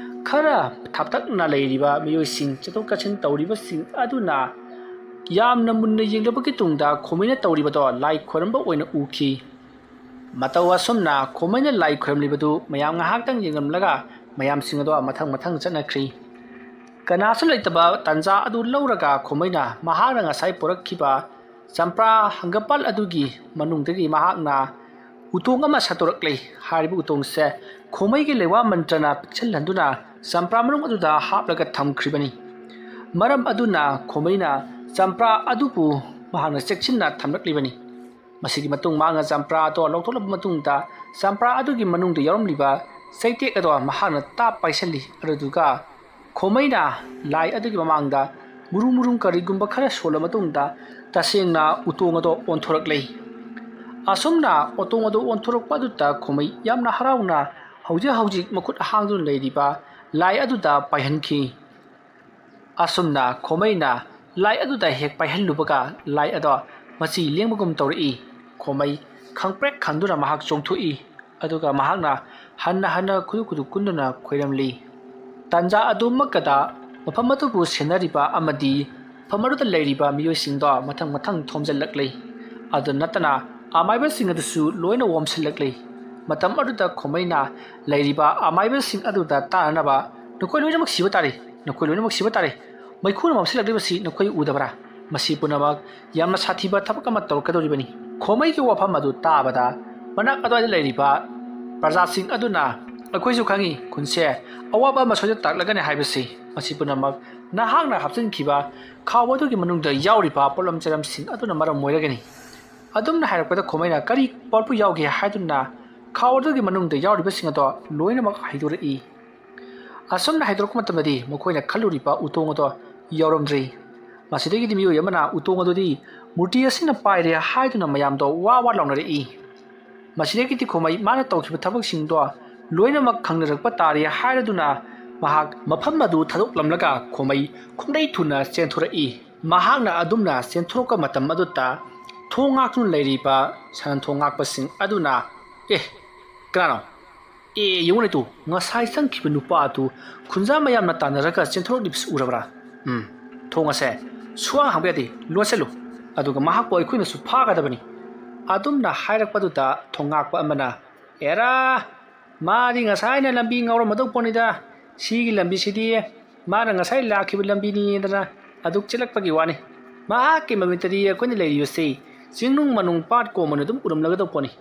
ꯈꯔ ꯊꯥꯞꯇꯛꯅ ꯂꯩꯔꯤꯕ ꯃꯤꯑꯣꯏꯁꯤꯡ ꯆꯠꯊꯣꯛ ꯆꯠꯁꯤꯟ ꯇꯧꯔꯤꯕꯁꯤꯡ ꯑꯗꯨꯅ ꯌꯥꯝꯅ ꯃꯨꯟꯅ ꯌꯦꯡꯂꯕꯒꯤ ꯇꯨꯡꯗ ꯈꯣꯃꯩꯅ ꯇꯧꯔꯤꯕꯗꯣ ꯂꯥꯏ ꯈꯣꯏꯔꯝꯕ ꯑꯣꯏꯅ ꯎꯈꯤ꯫ ꯃꯇꯧ ꯑꯁꯨꯝꯅ ꯈꯣꯃꯩꯅ ꯂꯥꯏ ꯈꯣꯏꯔꯝꯂꯤꯕꯗꯨ ꯃꯌꯥꯝ ꯉꯥꯏꯍꯥꯛꯇꯪ ꯌꯦꯡꯂꯝꯂꯒ ꯃꯌꯥꯝꯁꯤꯡ ꯑꯗꯣ ꯃꯊꯪ ꯃꯊꯪ ꯆꯠꯅꯈ꯭ꯔꯤ꯫ ꯀꯅꯥꯁꯨ ꯂꯩꯇꯕ ꯇꯥꯟꯖꯥ ꯑꯗꯨ ꯂꯧꯔꯒ ꯈꯣꯃꯩꯅ ꯃꯍꯥꯛꯅ ꯉꯁꯥꯏ ꯄꯨꯔꯛꯈꯤꯕ ꯆꯝꯄ꯭ꯔꯥ ꯍꯪꯒꯄꯥꯜ ꯑꯗꯨꯒꯤ ꯃꯅꯨꯡꯗꯒꯤ ꯃꯍꯥꯛꯅ ꯎꯇꯣꯡ ꯑꯃ ꯁꯠꯇꯣꯔꯛꯂꯦ꯫ ꯍꯥꯏꯔꯤꯕ ꯎꯇꯣꯡꯁꯦ ꯈꯣꯃꯩꯒꯤ ꯂꯩꯋꯥ ꯃꯟꯇ꯭ꯔꯅ ꯄꯤꯛꯁꯤꯜꯍꯟꯗꯨꯅ ꯆꯝꯄ꯭ꯔꯥ ꯃꯅꯨꯡ ꯑꯗꯨꯗ ꯍꯥꯞꯂꯒ ꯊꯝꯈ꯭ꯔꯤꯕꯅꯤ꯫ ꯃꯔꯝ ꯑꯗꯨꯅ ꯈꯣꯃꯩꯅ ꯆꯝꯄ꯭ꯔꯥ ꯑꯗꯨꯕꯨ ꯃꯍꯥꯛꯅ ꯆꯦꯛꯁꯤꯟꯅ ꯊꯝꯂꯛꯂꯤꯕꯅꯤ꯫ ꯃꯁꯤꯒꯤ ꯃꯇꯨꯡ ꯃꯍꯥꯛꯅ ꯆꯝꯄ꯭ꯔꯥ ꯑꯗꯣ ꯂꯧꯊꯣꯛꯂꯕ ꯃꯇꯨꯡꯗ ꯆꯝꯄ꯭ꯔꯥ ꯑꯗꯨꯒꯤ ꯃꯅꯨꯡꯗ ꯌꯥꯎꯔꯝꯂꯤꯕ ꯆꯩꯇꯦꯛ ꯑꯗꯣ ꯃꯍꯥꯛꯅ ꯇꯥꯞ ꯄꯥꯏꯁꯤꯜꯂꯤ꯫ ꯑꯗꯨꯗꯨꯒ ꯈꯣꯃꯩꯅ ꯂꯥꯏ ꯑꯗꯨꯒꯤ ꯃꯃꯥꯡꯗ ꯃꯨꯔꯨꯝ ꯃꯨꯔꯨꯝ ꯀꯔꯤꯒꯨꯝꯕ ꯈꯔ ꯁꯣꯜꯂ ꯃꯇꯨꯡꯗ ꯇꯁꯦꯡꯅ ꯎꯇꯣꯡ ꯑꯗꯣ ꯑꯣꯟꯊꯣꯔꯛꯂꯦ꯫ ꯑꯁꯨꯝꯅ ꯎꯇꯣꯡ ꯑꯗꯨ ꯑꯣꯟꯊꯣꯔꯛꯄ ꯑꯗꯨꯗ ꯈꯣꯃꯩ ꯌꯥꯝꯅ ꯍꯔꯥꯎꯅ ꯍꯧꯖꯤꯛ ꯍꯧꯖꯤꯛ ꯃꯈꯨꯠ ꯍꯥꯡꯗꯨꯅ ꯂꯩꯔꯤꯕ ꯂꯥꯏ ꯑꯗꯨꯗ ꯄꯥꯏꯍꯟꯈꯤ꯫ ꯑꯁꯨꯝꯅ ꯈꯣꯃꯩꯅ ꯂꯥꯏ ꯑꯗꯨꯗ ꯍꯦꯛ ꯄꯥꯏꯍꯜꯂꯨꯕꯒ ꯂꯥꯏ ꯑꯗꯣ ꯃꯆꯤ ꯂꯦꯡꯕꯒꯨꯝ ꯇꯧꯔꯛꯏ꯫ ꯈꯣꯃꯩ ꯈꯪꯄ꯭ꯔꯦꯛ ꯈꯪꯗꯨꯅ ꯃꯍꯥꯛ ꯆꯣꯡꯊꯣꯛꯏ꯫ ꯑꯗꯨꯒ ꯃꯍꯥꯛꯅ ꯍꯟꯅ ꯍꯟꯅ ꯈꯨꯗꯨ ꯈꯨꯗꯨ ꯀꯨꯟꯗꯨꯅ ꯈꯣꯏꯔꯝꯂꯤ꯫ ꯇꯥꯟꯖꯥ ꯑꯗꯨꯃꯛꯀꯗ ꯃꯐꯝ ꯑꯗꯨꯕꯨ ꯁꯦꯟꯅꯔꯤꯕ ꯑꯃꯗꯤ ꯃꯐꯝ ꯑꯗꯨꯗ ꯂꯩꯔꯤꯕ ꯃꯤꯑꯣꯏꯁꯤꯡꯗꯣ ꯃꯊꯪ ꯃꯊꯪ ꯊꯣꯝꯖꯤꯜꯂꯛꯂꯤ꯫ ꯑꯗꯨ ꯅꯠꯇꯅ ꯑꯃꯥꯏꯕꯁꯤꯡ ꯑꯗꯨꯁꯨ ꯂꯣꯏꯅ ꯑꯣꯝꯁꯤꯜꯂꯛꯂꯤ꯫ ꯃꯇꯝ ꯑꯗꯨꯗ ꯈꯣꯃꯩꯅ ꯂꯩꯔꯤꯕ ꯑꯃꯥꯏꯕꯁꯤꯡ ꯑꯗꯨꯗ ꯇꯥꯅꯅꯕ, "ꯅꯈꯣꯏ ꯂꯣꯏꯅꯃꯛ ꯁꯤꯕ ꯇꯥꯔꯦ, ꯅꯈꯣꯏ ꯂꯣꯏꯅꯃꯛ ꯁꯤꯕ ꯇꯥꯔꯦ꯫ ꯃꯩꯈꯨꯅ ꯃꯝꯁꯤꯜꯂꯛꯂꯤꯕꯁꯤ ꯅꯈꯣꯏ ꯎꯗꯕ꯭ꯔꯥ? ꯃꯁꯤ ꯄꯨꯝꯅꯃꯛ ꯌꯥꯝꯅ ꯁꯥꯊꯤꯕ ꯊꯕꯛ ꯑꯃ ꯇꯧꯔꯛꯀꯗꯧꯔꯤꯕꯅꯤ꯫" ꯈꯣꯃꯩꯒꯤ ꯋꯥꯐꯝ ꯑꯗꯨ ꯇꯥꯕꯗ ꯃꯅꯥꯛ ꯑꯗꯨꯋꯥꯏꯗ ꯂꯩꯔꯤꯕ ꯄ꯭ꯔꯖꯥꯁꯤꯡ ꯑꯗꯨꯅ, "ꯑꯩꯈꯣꯏꯁꯨ ꯈꯪꯏ, ꯈꯨꯟꯁꯦ ꯑꯋꯥꯕ ꯑꯃ ꯁꯣꯏꯗ ꯇꯥꯔꯛꯂꯒꯅꯤ ꯍꯥꯏꯕꯁꯤ꯫ ꯃꯁꯤ ꯄꯨꯝꯅꯃꯛ ꯅꯍꯥꯛꯅ ꯍꯥꯞꯆꯤꯟꯈꯤꯕ ꯈꯥꯎ ꯑꯗꯨꯒꯤ ꯃꯅꯨꯡꯗ ꯌꯥꯎꯔꯤꯕ ꯄꯣꯠꯂꯝ ꯆꯩꯔꯝꯁꯤꯡ ꯑꯗꯨꯅ ꯃꯔꯝ ꯑꯣꯏꯔꯒꯅꯤ꯫" ꯑꯗꯨꯝꯅ ꯍꯥꯏꯔꯛꯄꯗ ꯈꯣꯃꯩꯅ ꯀꯔꯤ ꯄꯣꯠꯄꯨ ꯌꯥꯎꯒꯦ ꯍꯥꯏꯗꯨꯅ ꯈꯥꯎ ꯑꯗꯨꯒꯤ ꯃꯅꯨꯡꯗ ꯌꯥꯎꯔꯤꯕꯁꯤꯡ ꯑꯗꯣ ꯂꯣꯏꯅꯃꯛ ꯍꯩꯗꯣꯔꯛꯏ꯫ ꯑꯁꯨꯝꯅ ꯍꯩꯗꯣꯔꯛꯄ ꯃꯇꯝꯗꯗꯤ ꯃꯈꯣꯏꯅ ꯈꯜꯂꯨꯔꯤꯕ ꯎꯇꯣꯡ ꯑꯗꯣ ꯌꯥꯎꯔꯝꯗ꯭ꯔꯤ꯫ ꯃꯁꯤꯗꯒꯤꯗꯤ ꯃꯤꯑꯣꯏ ꯑꯃꯅ ꯎꯇꯣꯡ ꯑꯗꯨꯗꯤ ꯃꯨꯔꯇꯤ ꯑꯁꯤꯅ ꯄꯥꯏꯔꯦ ꯍꯥꯏꯗꯨꯅ ꯃꯌꯥꯝꯗꯣ ꯋꯥ ꯋꯥ ꯂꯥꯎꯅꯔꯛꯏ꯫ ꯃꯁꯤꯗꯒꯤꯗꯤ ꯈꯣꯃꯩ ꯃꯥꯅ ꯇꯧꯈꯤꯕ ꯊꯕꯛꯁꯤꯡꯗꯣ ꯂꯣꯏꯅꯃꯛ ꯈꯪꯅꯔꯛꯄ ꯇꯥꯔꯦ ꯍꯥꯏꯔꯗꯨꯅ ꯃꯍꯥꯛ ꯃꯐꯝ ꯑꯗꯨ ꯊꯥꯗꯣꯛꯂꯝꯂꯒ ꯈꯣꯃꯩ ꯈꯣꯡꯗꯩ ꯊꯨꯅ ꯆꯦꯟꯊꯣꯔꯛꯏ꯫ ꯃꯍꯥꯛꯅ ꯑꯗꯨꯝꯅ ꯆꯦꯟꯊꯣꯔꯛꯄ ꯃꯇꯝ ꯑꯗꯨꯗ ꯊꯣꯡ ꯉꯥꯛꯇꯨꯅ ꯂꯩꯔꯤꯕ ꯁꯅꯥ ꯊꯣꯡ ꯉꯥꯛꯄꯁꯤꯡ ꯑꯗꯨꯅ, "ꯑꯦ, ꯀꯅꯥꯅꯣ? ꯑꯦ, ꯌꯦꯡꯉꯨꯅꯦ ꯇꯨ, ꯉꯁꯥꯏ ꯆꯪꯈꯤꯕ ꯅꯨꯄꯥ ꯑꯗꯨ ꯈꯨꯟꯖꯥ ꯃꯌꯥꯝꯅ ꯇꯥꯟꯅꯔꯒ ꯆꯦꯟꯊꯣꯔꯛꯂꯤꯕꯁꯤ ꯎꯔꯕ꯭ꯔꯥ? ꯎꯝ, ꯊꯣꯡ ꯑꯁꯦ ꯁꯨꯍꯥꯡ ꯍꯥꯡꯕ ꯌꯥꯗꯦ, ꯂꯣꯟꯁꯤꯜꯂꯨ꯫ ꯑꯗꯨꯒ ꯃꯍꯥꯛꯄꯨ ꯑꯩꯈꯣꯏꯅꯁꯨ ꯐꯥꯒꯗꯕꯅꯤ꯫" ꯑꯗꯨꯝꯅ ꯍꯥꯏꯔꯛꯄꯗꯨꯗ ꯊꯣꯡ ꯉꯥꯛꯄ ꯑꯃꯅ, "ꯑꯦꯔꯥ, ꯃꯥꯗꯤ ꯉꯁꯥꯏꯅ ꯂꯝꯕꯤ ꯉꯥꯎꯔꯝꯃꯗꯧ ꯄꯣꯠꯅꯤꯗ꯫ ꯁꯤꯒꯤ ꯂꯝꯕꯤꯁꯤꯗꯤ ꯃꯥꯅ ꯉꯁꯥꯏ ꯂꯥꯛꯈꯤꯕ ꯂꯝꯕꯤꯅꯤꯗꯅ ꯑꯗꯨꯛ ꯆꯦꯜꯂꯛꯄꯒꯤ ꯋꯥꯅꯤ꯫ ꯃꯍꯥꯛꯀꯤ ꯃꯃꯤꯠꯇꯗꯤ ꯑꯩꯈꯣꯏꯅ ꯂꯩꯔꯤꯕꯁꯤ ꯆꯤꯡꯅꯨꯡ ꯃꯅꯨꯡ ꯄꯥꯠ ꯀꯣꯝ ꯑꯣꯏꯅ ꯑꯗꯨꯝ ꯎꯔꯝꯂꯒꯗꯧ ꯄꯣꯠꯅꯤ꯫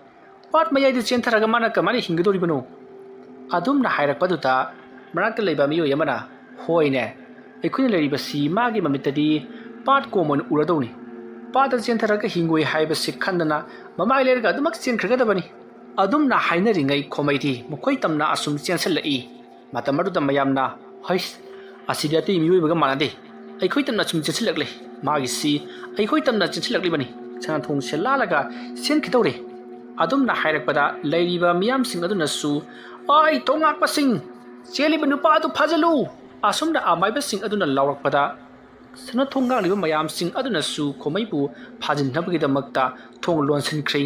ꯄꯥꯠ ꯃꯌꯥꯏꯗ ꯆꯦꯟꯊꯔꯒ ꯃꯥꯅ ꯀꯃꯥꯏꯅ ꯍꯤꯡꯒꯗꯧꯔꯤꯕꯅꯣ?" ꯑꯗꯨꯝꯅ ꯍꯥꯏꯔꯛꯄꯗꯨꯗ ꯃꯅꯥꯛꯇ ꯂꯩꯕ ꯃꯤꯑꯣꯏ ꯑꯃꯅ, "ꯍꯣꯏꯅꯦ, ꯑꯩꯈꯣꯏꯅ ꯂꯩꯔꯤꯕꯁꯤ ꯃꯥꯒꯤ ꯃꯃꯤꯠꯇꯗꯤ ꯄꯥꯠ ꯀꯣꯝ ꯑꯣꯏꯅ ꯎꯔꯗꯧꯅꯤ꯫ ꯄꯥꯠꯇ ꯆꯦꯟꯊꯔꯒ ꯍꯤꯡꯉꯣꯏ ꯍꯥꯏꯕꯁꯤ ꯈꯟꯗꯅ ꯃꯃꯥꯏ ꯂꯩꯔꯒ ꯑꯗꯨꯃꯛ ꯆꯦꯟꯈ꯭ꯔꯒꯗꯕꯅꯤ꯫" ꯑꯗꯨꯝꯅ ꯍꯥꯏꯅꯔꯤꯉꯩ ꯈꯣꯃꯩꯗꯤ ꯃꯈꯣꯏ ꯇꯝꯅ ꯑꯁꯨꯝ ꯆꯦꯟꯁꯤꯜꯂꯛꯏ꯫ ꯃꯇꯝ ꯑꯗꯨꯗ ꯃꯌꯥꯝꯅ, "ꯍꯩꯁ, "ꯑꯁꯤꯗꯤ ꯑꯇꯩ ꯃꯤꯑꯣꯏꯕꯒ ꯃꯥꯟꯅꯗꯦ꯫ ꯑꯩꯈꯣꯏ ꯇꯝꯅ ꯁꯨꯝ ꯆꯦꯟꯁꯤꯜꯂꯛꯂꯦ꯫ ꯃꯥꯒꯤꯁꯤ ꯑꯩꯈꯣꯏ ꯇꯝꯅ ꯆꯦꯟꯁꯤꯜꯂꯛꯂꯤꯕꯅꯤ꯫ ꯁꯅꯥꯊꯣꯡꯁꯦ ꯂꯥꯜꯂꯒ ꯆꯦꯟꯈꯤꯗꯧꯔꯦ"꯫ ꯑꯗꯨꯝꯅ ꯍꯥꯏꯔꯛꯄꯗ ꯂꯩꯔꯤꯕ ꯃꯤꯌꯥꯝꯁꯤꯡ ꯑꯗꯨꯅꯁꯨ, "ꯑꯣꯏ, ꯊꯣꯡ ꯉꯥꯛꯄꯁꯤꯡ, ꯆꯦꯜꯂꯤꯕ ꯅꯨꯄꯥ ꯑꯗꯨ ꯐꯥꯖꯤꯜꯂꯨ!" ꯑꯁꯨꯝꯅ ꯑꯃꯥꯏꯕꯁꯤꯡ ꯑꯗꯨꯅ ꯂꯥꯎꯔꯛꯄꯗ, ꯁꯅꯥꯊꯣꯡ ꯉꯥꯛꯂꯤꯕ ꯃꯌꯥꯝꯁꯤꯡ ꯑꯗꯨꯅꯁꯨ ꯈꯣꯃꯩꯕꯨ ꯐꯥꯖꯤꯟꯅꯕꯒꯤꯗꯃꯛꯇ ꯊꯣꯡ ꯂꯣꯟꯁꯤꯟꯈ꯭ꯔꯦ꯫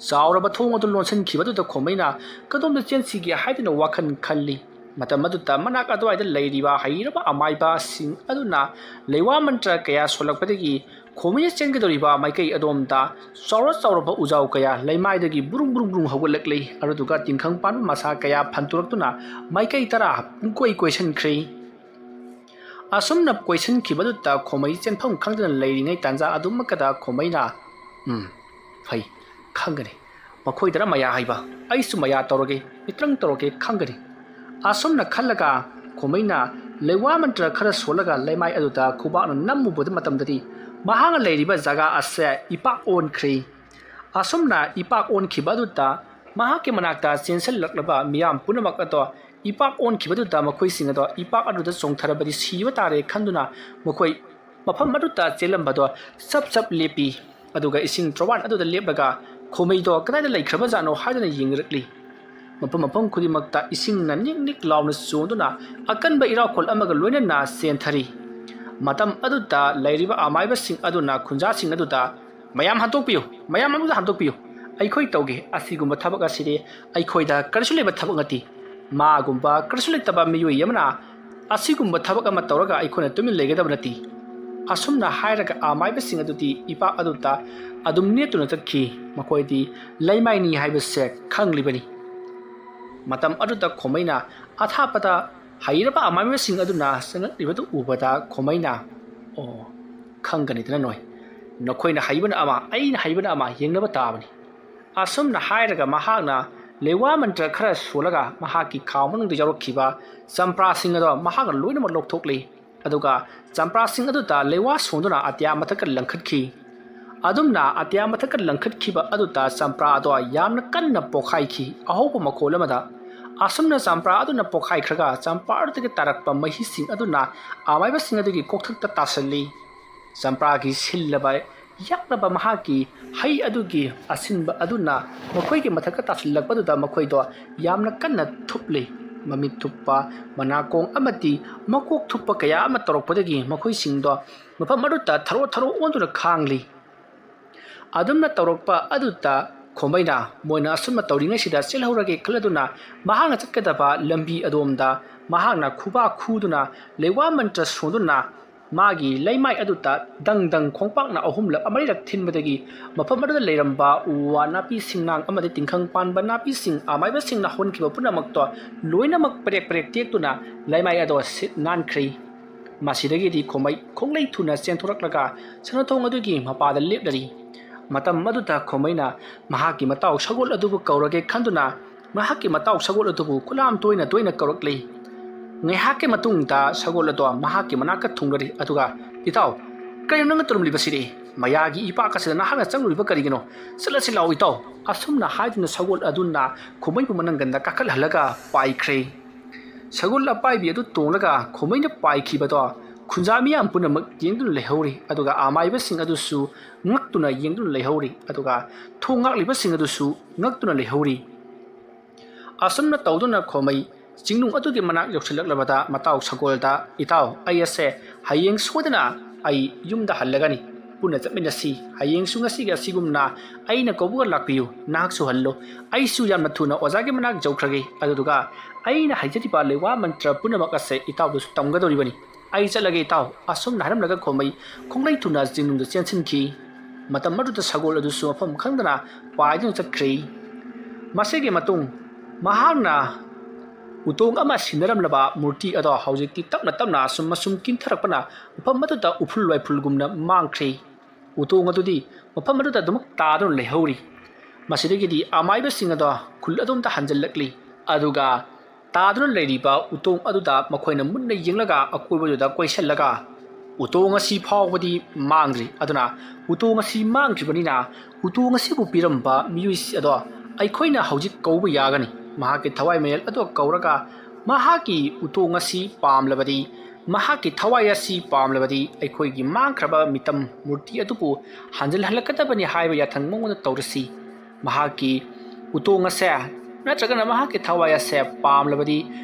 ꯆꯥꯎꯔꯕ ꯊꯣꯡ ꯑꯗꯨ ꯂꯣꯟꯁꯤꯟꯈꯤꯕ ꯑꯗꯨꯗ ꯈꯣꯃꯩꯅ ꯀꯗꯣꯝꯗ ꯆꯦꯟꯁꯤꯒꯦ ꯍꯥꯏꯗꯨꯅ ꯋꯥꯈꯜ ꯈꯜꯂꯤ꯫ ꯃꯇꯝ ꯑꯗꯨꯗ ꯃꯅꯥꯛ ꯑꯗꯨꯋꯥꯏꯗ ꯂꯩꯔꯤꯕ ꯍꯩꯔꯕ ꯑꯃꯥꯏꯕꯁꯤꯡ ꯑꯗꯨꯅ ꯂꯩꯋꯥ ꯃꯟꯇ꯭ꯔ ꯀꯌꯥ ꯁꯣꯜꯂꯛꯄꯗꯒꯤ ꯈꯣꯃꯩꯅ ꯆꯦꯟꯒꯗꯧꯔꯤꯕ ꯃꯥꯏꯀꯩ ꯑꯗꯣꯝꯗ ꯆꯥꯎꯔ ꯆꯥꯎꯔꯕ ꯎꯖꯥꯎ ꯀꯌꯥ ꯂꯩꯃꯥꯏꯗꯒꯤ ꯕ꯭ꯔꯨꯡ ꯕ꯭ꯔꯨꯡ ꯕ꯭ꯔꯨꯡ ꯍꯧꯒꯠꯂꯛꯂꯤ꯫ ꯑꯗꯨꯗꯨꯒ ꯇꯤꯡꯈꯪ ꯄꯥꯟꯕ ꯃꯁꯥ ꯀꯌꯥ ꯐꯟꯇꯣꯔꯛꯇꯨꯅ ꯃꯥꯏꯀꯩ ꯇꯔꯥ ꯄꯨꯡꯀꯣꯏ ꯀꯣꯏꯁꯤꯟꯈ꯭ꯔꯦ꯫ ꯑꯁꯨꯝꯅ ꯀꯣꯏꯁꯤꯟꯈꯤꯕꯗꯨꯗ ꯈꯣꯃꯩ ꯆꯦꯟꯐꯝ ꯈꯪꯗꯅ ꯂꯩꯔꯤꯉꯩ ꯇꯥꯟꯖꯥ ꯑꯗꯨꯃꯛꯀꯗ ꯈꯣꯃꯩꯅ, "ꯎꯝ, ꯐꯩ, ꯈꯪꯒꯅꯤ꯫ ꯃꯈꯣꯏꯗꯅ ꯃꯌꯥ ꯍꯩꯕ, ꯑꯩꯁꯨ ꯃꯌꯥ ꯇꯧꯔꯒꯦ, ꯃꯤꯇ꯭ꯔꯪ ꯇꯧꯔꯒꯦ, ꯈꯪꯒꯅꯤ"꯫ ꯑꯁꯨꯝꯅ ꯈꯜꯂꯒ ꯈꯣꯃꯩꯅ ꯂꯩꯋꯥ ꯃꯟꯇ꯭ꯔ ꯈꯔ ꯁꯣꯜꯂꯒ ꯂꯩꯃꯥꯏ ꯑꯗꯨꯗ ꯈꯨꯕꯥꯛꯅ ꯅꯝꯃꯨꯕ ꯃꯇꯝꯗꯗꯤ ꯃꯍꯥꯛꯅ ꯂꯩꯔꯤꯕ ꯖꯒꯥ ꯑꯁꯦ ꯏꯄꯥꯛ ꯑꯣꯟꯈ꯭ꯔꯦ꯫ ꯑꯁꯨꯝꯅ ꯏꯄꯥꯛ ꯑꯣꯟꯈꯤꯕ ꯑꯗꯨꯗ ꯃꯍꯥꯛꯀꯤ ꯃꯅꯥꯛꯇ ꯆꯦꯟꯁꯤꯜꯂꯛꯂꯕ ꯃꯤꯌꯥꯝ ꯄꯨꯝꯅꯃꯛ ꯑꯗꯣ ꯏꯄꯥꯛ ꯑꯣꯟꯈꯤꯕꯗꯨꯗ ꯃꯈꯣꯏꯁꯤꯡ ꯑꯗꯣ ꯏꯄꯥꯛ ꯑꯗꯨꯗ ꯆꯣꯡꯊꯔꯕꯗꯤ ꯁꯤꯕ ꯇꯥꯔꯦ ꯈꯟꯗꯨꯅ ꯃꯈꯣꯏ ꯃꯐꯝ ꯑꯗꯨꯗ ꯆꯦꯜꯂꯝꯕꯗꯣ ꯆꯞ ꯆꯞ ꯂꯦꯞꯄꯤ꯫ ꯑꯗꯨꯒ ꯏꯁꯤꯡ ꯇꯣꯔꯕꯥꯟ ꯑꯗꯨꯗ ꯂꯦꯞꯂꯒ ꯈꯣꯃꯩꯗꯣ ꯀꯗꯥꯏꯗ ꯂꯩꯈ꯭ꯔꯕꯖꯥꯠꯅꯣ ꯍꯥꯏꯗꯨꯅ ꯌꯦꯡꯂꯛꯂꯤ꯫ ꯃꯐꯝ ꯃꯐꯝ ꯈꯨꯗꯤꯡꯃꯛꯇ ꯏꯁꯤꯡꯅ ꯅꯤꯛ ꯅꯤꯛ ꯂꯥꯎꯅ ꯆꯣꯡꯗꯨꯅ ꯑꯀꯟꯕ ꯏꯔꯥꯛꯈꯣꯜ ꯑꯃꯒ ꯂꯣꯏꯅꯅ ꯆꯦꯟꯊꯔꯤ꯫ ꯃꯇꯝ ꯑꯗꯨꯗ ꯂꯩꯔꯤꯕ ꯑꯃꯥꯏꯕꯁꯤꯡ ꯑꯗꯨꯅ ꯈꯨꯟꯖꯥꯁꯤꯡ ꯑꯗꯨꯗ, "ꯃꯌꯥꯝ ꯍꯟꯗꯣꯛꯄꯤꯌꯨ, ꯃꯌꯥꯝ ꯑꯃꯗ ꯍꯟꯗꯣꯛꯄꯤꯌꯨ꯫ ꯑꯩꯈꯣꯏ ꯇꯧꯒꯦ꯫ ꯑꯁꯤꯒꯨꯝꯕ ꯊꯕꯛ ꯑꯁꯤꯗꯤ ꯑꯩꯈꯣꯏꯗ ꯀꯔꯤꯁꯨ ꯂꯩꯕ ꯊꯕꯛ ꯅꯠꯇꯦ꯫ ꯃꯥꯒꯨꯝꯕ ꯀꯔꯤꯁꯨ ꯂꯩꯇꯕ ꯃꯤꯑꯣꯏ ꯑꯃꯅ ꯑꯁꯤꯒꯨꯝꯕ ꯊꯕꯛ ꯑꯃ ꯇꯧꯔꯒ ꯑꯩꯈꯣꯏꯅ ꯇꯨꯃꯤꯟ ꯂꯩꯒꯗꯕ ꯅꯠꯇꯦ"꯫ ꯑꯁꯨꯝꯅ ꯍꯥꯏꯔꯒ ꯑꯃꯥꯏꯕꯁꯤꯡ ꯑꯗꯨꯗꯤ ꯏꯄꯥꯛ ꯑꯗꯨꯗ ꯑꯗꯨꯝ ꯅꯦꯠꯇꯨꯅ ꯆꯠꯈꯤ꯫ ꯃꯈꯣꯏꯗꯤ ꯂꯩꯃꯥꯏꯅꯤ ꯍꯥꯏꯕꯁꯦ ꯈꯪꯂꯤꯕꯅꯤ꯫ ꯃꯇꯝ ꯑꯗꯨꯗ ꯈꯣꯃꯩꯅ ꯑꯊꯥꯞꯄꯗ ꯍꯩꯔꯕ ꯑꯃꯥꯏꯕꯁꯤꯡ ꯑꯗꯨꯅ ꯆꯪꯂꯛꯂꯤꯕꯗꯨ ꯎꯕꯗ ꯈꯣꯃꯩꯅ, "ꯑꯣ, ꯈꯪꯒꯅꯤꯗꯅ ꯅꯣꯏ꯫ ꯅꯈꯣꯏꯅ ꯍꯩꯕꯅ ꯑꯃ, ꯑꯩꯅ ꯍꯩꯕꯅ ꯑꯃ, ꯌꯦꯡꯅꯕ ꯇꯥꯕꯅꯤ"꯫ ꯑꯁꯨꯝꯅ ꯍꯥꯏꯔꯒ ꯃꯍꯥꯛꯅ ꯂꯩꯋꯥ ꯃꯟꯇ꯭ꯔ ꯈꯔ ꯁꯣꯜꯂꯒ ꯃꯍꯥꯛꯀꯤ ꯈꯥꯎ ꯃꯅꯨꯡꯗ ꯌꯥꯎꯔꯛꯈꯤꯕ ꯆꯝꯄ꯭ꯔꯥꯁꯤꯡ ꯑꯗꯣ ꯃꯍꯥꯛꯅ ꯂꯣꯏꯅꯃꯛ ꯂꯧꯊꯣꯛꯂꯤ꯫ ꯑꯗꯨꯒ ꯆꯝꯄ꯭ꯔꯥꯁꯤꯡ ꯑꯗꯨꯗ ꯂꯩꯋꯥ ꯁꯣꯟꯗꯨꯅ ꯑꯇꯤꯌꯥ ꯃꯊꯛꯇ ꯂꯪꯈꯠꯈꯤ꯫ ꯑꯗꯨꯝꯅ ꯑꯇꯤꯌꯥ ꯃꯊꯛꯇ ꯂꯪꯈꯠꯈꯤꯕ ꯑꯗꯨꯗ ꯆꯝꯄ꯭ꯔꯥ ꯑꯗꯣ ꯌꯥꯝꯅ ꯀꯟꯅ ꯄꯣꯈꯥꯏꯈꯤ꯫ ꯑꯍꯧꯕ ꯃꯈꯣꯜ ꯑꯃꯗ ꯑꯁꯨꯝꯅ ꯆꯝꯄ꯭ꯔꯥ ꯑꯗꯨꯅ ꯄꯣꯈꯥꯏꯈ꯭ꯔꯒ ꯆꯝꯄ꯭ꯔꯥ ꯑꯗꯨꯗꯒꯤ ꯇꯥꯔꯛꯄ ꯃꯍꯤꯁꯤꯡ ꯑꯗꯨꯅ ꯑꯃꯥꯏꯕꯁꯤꯡ ꯑꯗꯨꯒꯤ ꯀꯣꯛꯊꯛꯇ ꯇꯥꯁꯤꯜꯂꯤ꯫ ꯆꯝꯄ꯭ꯔꯥꯒꯤ ꯁꯤꯜꯂꯕ ꯌꯥꯛꯂꯕ ꯃꯍꯥꯛꯀꯤ ꯍꯩ ꯑꯗꯨꯒꯤ ꯑꯁꯤꯟꯕ ꯑꯗꯨꯅ ꯃꯈꯣꯏꯒꯤ ꯃꯊꯛꯇ ꯇꯥꯁꯤꯜꯂꯛꯄꯗꯨꯗ ꯃꯈꯣꯏꯗꯣ ꯌꯥꯝꯅ ꯀꯟꯅ ꯊꯨꯞꯂꯤ꯫ ꯃꯃꯤꯠ ꯊꯨꯞꯄ, ꯃꯅꯥꯀꯣꯡ ꯑꯃꯗꯤ ꯃꯀꯣꯛ ꯊꯨꯞꯄ ꯀꯌꯥ ꯑꯃ ꯇꯧꯔꯛꯄꯗꯒꯤ ꯃꯈꯣꯏꯁꯤꯡꯗꯣ ꯃꯐꯝ ꯑꯗꯨꯗ ꯊꯔꯣ ꯊꯔꯣ ꯑꯣꯟꯗꯨꯅ ꯈꯥꯡꯂꯤ꯫ ꯑꯗꯨꯝꯅ ꯇꯧꯔꯛꯄ ꯑꯗꯨꯗ ꯈꯣꯝꯕꯩꯅ ꯃꯣꯏꯅ ꯑꯁꯨꯝꯅ ꯇꯧꯔꯤꯉꯩꯁꯤꯗ ꯆꯦꯜꯍꯧꯔꯒꯦ ꯈꯜꯂꯗꯨꯅ ꯃꯍꯥꯛꯅ ꯆꯠꯀꯗꯕ ꯂꯝꯕꯤ ꯑꯗꯣꯝꯗ ꯃꯍꯥꯛꯅ ꯈꯨꯕꯥꯛ ꯈꯨꯗꯨꯅ ꯂꯩꯋꯥ ꯃꯟꯇ꯭ꯔ ꯁꯣꯟꯗꯨꯅ ꯃꯥꯒꯤ ꯂꯩꯃꯥꯏ ꯑꯗꯨꯗ ꯗꯪ ꯗꯪ ꯈꯣꯡꯄꯥꯛꯅ ꯑꯍꯨꯝꯂꯛ ꯑꯃꯔꯤꯔꯛ ꯊꯤꯟꯕꯗꯒꯤ ꯃꯐꯝ ꯑꯗꯨꯗ ꯂꯩꯔꯝꯕ ꯎ ꯋꯥ, ꯅꯥꯄꯤ ꯁꯤꯡꯅꯥꯡ ꯑꯃꯗꯤ ꯇꯤꯡꯈꯪ ꯄꯥꯟꯕ ꯅꯥꯄꯤꯁꯤꯡ, ꯑꯃꯥꯏꯕꯁꯤꯡꯅ ꯍꯧꯍꯟꯈꯤꯕ ꯄꯨꯝꯅꯃꯛꯇꯣ ꯂꯣꯏꯅꯃꯛ ꯄꯔꯦꯛ ꯄꯔꯦꯛ ꯇꯦꯛꯇꯨꯅ ꯂꯩꯃꯥꯏ ꯑꯗꯣ ꯁꯤꯠ ꯅꯥꯟꯈ꯭ꯔꯦ꯫ ꯃꯁꯤꯗꯒꯤꯗꯤ ꯈꯣꯃꯩ ꯈꯣꯡꯂꯩ ꯊꯨꯅ ꯆꯦꯟꯊꯣꯔꯛꯂꯒ ꯁꯅꯥꯊꯣꯡ ꯑꯗꯨꯒꯤ ꯃꯄꯥꯗ ꯂꯦꯞꯂꯔꯤ꯫ ꯃꯇꯝ ꯑꯗꯨꯗ ꯈꯣꯃꯩꯅ ꯃꯍꯥꯛꯀꯤ ꯃꯇꯥꯎ ꯁꯒꯣꯜ ꯑꯗꯨꯕꯨ ꯀꯧꯔꯒꯦ ꯈꯟꯗꯨꯅ ꯃꯍꯥꯛꯀꯤ ꯃꯇꯥꯎ ꯁꯒꯣꯜ ꯑꯗꯨꯕꯨ ꯈꯨꯂꯥꯝ ꯇꯣꯏꯅ ꯇꯣꯏꯅ ꯀꯧꯔꯛꯂꯤ꯫ ꯉꯥꯏꯍꯥꯛꯀꯤ ꯃꯇꯨꯡꯗ ꯁꯒꯣꯜ ꯑꯗꯣ ꯃꯍꯥꯛꯀꯤ ꯃꯅꯥꯛꯇ ꯊꯨꯡꯂꯔꯤ, ꯑꯗꯨꯒ, "ꯏꯇꯥꯎ, ꯀꯔꯤꯅꯣ ꯅꯪꯅ ꯇꯧꯔꯝꯂꯤꯕꯁꯤꯗꯤ? ꯃꯌꯥꯒꯤ ꯏꯄꯥꯛ ꯑꯁꯤꯗ ꯅꯍꯥꯛꯅ ꯆꯪꯂꯨꯔꯤꯕ ꯀꯔꯤꯒꯤꯅꯣ? ꯆꯠꯂꯁꯤ ꯂꯥꯛꯑꯣ, ꯏꯇꯥꯎ"꯫ ꯑꯁꯨꯝꯅ ꯍꯥꯏꯗꯨꯅ ꯁꯒꯣꯜ ꯑꯗꯨꯅ ꯈꯣꯃꯩꯕꯨ ꯃꯅꯪꯒꯟꯗ ꯀꯥꯈꯠꯍꯜꯂꯒ ꯄꯥꯏꯈ꯭ꯔꯦ꯫ ꯁꯒꯣꯜ ꯑꯄꯥꯏꯕꯤ ꯑꯗꯨ ꯇꯣꯡꯂꯒ ꯈꯣꯃꯩꯅ ꯄꯥꯏꯈꯤꯕꯗꯣ ꯈꯨꯟꯖꯥ ꯃꯤꯌꯥꯝ ꯄꯨꯝꯅꯃꯛ ꯌꯦꯡꯗꯨꯅ ꯂꯩꯍꯧꯔꯤ, ꯑꯗꯨꯒ ꯑꯃꯥꯏꯕꯁꯤꯡ ꯑꯗꯨꯁꯨ ꯉꯛꯇꯨꯅ ꯌꯦꯡꯗꯨꯅ ꯂꯩꯍꯧꯔꯤ, ꯑꯗꯨꯒ ꯊꯣꯡ ꯉꯥꯛꯂꯤꯕꯁꯤꯡ ꯑꯗꯨꯁꯨ ꯉꯛꯇꯨꯅ ꯂꯩꯍꯧꯔꯤ꯫ ꯑꯁꯨꯝꯅ ꯇꯧꯗꯨꯅ ꯈꯣꯃꯩ ꯆꯤꯡꯅꯨꯡ ꯑꯗꯨꯒꯤ ꯃꯅꯥꯛ ꯌꯧꯁꯤꯜꯂꯛꯂꯕꯗ ꯃꯇꯥꯎ ꯁꯒꯣꯜꯗ, "ꯏꯇꯥꯎ, ꯑꯩ ꯑꯁꯦ ꯍꯌꯦꯡ ꯁꯣꯏꯗꯅ ꯑꯩ ꯌꯨꯝꯗ ꯍꯜꯂꯒꯅꯤ꯫ ꯄꯨꯟꯅ ꯆꯠꯃꯤꯟꯅꯁꯤ꯫ ꯍꯌꯦꯡꯁꯨ ꯉꯁꯤꯒꯤ ꯑꯁꯤꯒꯨꯝꯅ ꯑꯩꯅ ꯀꯧꯕꯒ ꯂꯥꯛꯄꯤꯌꯨ꯫ ꯅꯍꯥꯛꯁꯨ ꯍꯜꯂꯣ꯫ ꯑꯩꯁꯨ ꯌꯥꯝꯅ ꯊꯨꯅ ꯑꯣꯖꯥꯒꯤ ꯃꯅꯥꯛ ꯌꯧꯈ꯭ꯔꯒꯦ꯫ ꯑꯗꯨꯗꯨꯒ ꯑꯩꯅ ꯍꯩꯖꯔꯤꯕ ꯂꯩꯋꯥ ꯃꯟꯇ꯭ꯔ ꯄꯨꯝꯅꯃꯛ ꯑꯁꯦ ꯏꯇꯥꯎꯗꯁꯨ ꯇꯝꯒꯗꯧꯔꯤꯕꯅꯤ꯫ ꯑꯩ ꯆꯠꯂꯒꯦ ꯏꯇꯥꯎ"꯫ ꯑꯁꯨꯝꯅ ꯍꯥꯏꯔꯝꯂꯒ ꯈꯣꯃꯩ ꯈꯣꯡꯂꯩ ꯊꯨꯅ ꯆꯤꯡꯅꯨꯡꯗ ꯆꯦꯟꯁꯤꯟꯈꯤ꯫ ꯃꯇꯝ ꯑꯗꯨꯗ ꯁꯒꯣꯜ ꯑꯗꯨꯁꯨ ꯃꯐꯝ ꯈꯪꯗꯅ ꯄꯥꯏꯗꯨꯅ ꯆꯠꯈ꯭ꯔꯦ꯫ ꯃꯁꯤꯒꯤ ꯃꯇꯨꯡ ꯃꯍꯥꯛꯅ ꯎꯇꯣꯡ ꯑꯃ ꯁꯤꯟꯅꯔꯝꯂꯕ ꯃꯨꯔꯇꯤ ꯑꯗꯣ ꯍꯧꯖꯤꯛꯇꯤ ꯇꯞꯅ ꯇꯞꯅ ꯑꯁꯨꯝ ꯑꯁꯨꯝ ꯀꯤꯟꯊꯔꯛꯄꯅ ꯃꯐꯝ ꯑꯗꯨꯗ ꯎꯐꯨꯜ ꯋꯥꯏꯐꯨꯜꯒꯨꯝꯅ ꯃꯥꯡꯈ꯭ꯔꯦ꯫ ꯎꯇꯣꯡ ꯑꯗꯨꯗꯤ ꯃꯐꯝ ꯑꯗꯨꯗ ꯑꯗꯨꯃꯛ ꯇꯥꯗꯨꯅ ꯂꯩꯍꯧꯔꯤ꯫ ꯃꯁꯤꯗꯒꯤꯗꯤ ꯑꯃꯥꯏꯕꯁꯤꯡ ꯑꯗꯣ ꯈꯨꯜ ꯑꯗꯣꯝꯗ ꯍꯟꯖꯤꯜꯂꯛꯂꯤ꯫ ꯑꯗꯨꯒ ꯇꯥꯗꯨꯅ ꯂꯩꯔꯤꯕ ꯎꯇꯣꯡ ꯑꯗꯨꯗ ꯃꯈꯣꯏꯅ ꯃꯨꯟꯅ ꯌꯦꯡꯂꯒ ꯑꯀꯣꯏꯕꯗꯨꯗ ꯀꯣꯏꯁꯤꯜꯂꯒ, "ꯎꯇꯣꯡ ꯑꯁꯤ ꯐꯥꯎꯕꯗꯤ ꯃꯥꯡꯗ꯭ꯔꯤ꯫ ꯑꯗꯨꯅ ꯎꯇꯣꯡ ꯑꯁꯤ ꯃꯥꯡꯗ꯭ꯔꯤꯕꯅꯤꯅ ꯎꯇꯣꯡ ꯑꯁꯤꯕꯨ ꯄꯤꯔꯝꯕ ꯃꯤꯑꯣꯏ ꯑꯗꯣ ꯑꯩꯈꯣꯏꯅ ꯍꯧꯖꯤꯛ ꯀꯧꯕ ꯌꯥꯒꯅꯤ"꯫ ꯃꯍꯥꯛꯀꯤ ꯊꯋꯥꯏ ꯃꯌꯦꯛ ꯑꯗꯨ ꯀꯧꯔꯒ, "ꯃꯍꯥꯛꯀꯤ ꯎꯇꯣꯡ ꯑꯁꯤ ꯄꯥꯝꯂꯕꯗꯤ, ꯃꯍꯥꯛꯀꯤ ꯊꯋꯥꯏ ꯑꯁꯤ ꯄꯥꯝꯂꯕꯗꯤ, ꯑꯩꯈꯣꯏꯒꯤ ꯃꯥꯡꯈ꯭ꯔꯕ ꯃꯤꯇꯝ ꯃꯨꯔꯇꯤ ꯑꯗꯨꯕꯨ ꯍꯟꯖꯤꯜꯍꯜꯂꯛꯀꯗꯕꯅꯤ" ꯍꯥꯏꯕ ꯌꯥꯊꯪ ꯃꯉꯣꯟꯗ ꯇꯧꯔꯁꯤ꯫ ꯃꯍꯥꯛꯀꯤ ꯎꯇꯣꯡ ꯑꯁꯦ ꯅꯠꯇ꯭ꯔꯒꯅ ꯃꯍꯥꯛꯀꯤ ꯊꯋꯥꯏ ꯑꯁꯦ ꯄꯥꯝꯂꯕꯗꯤ,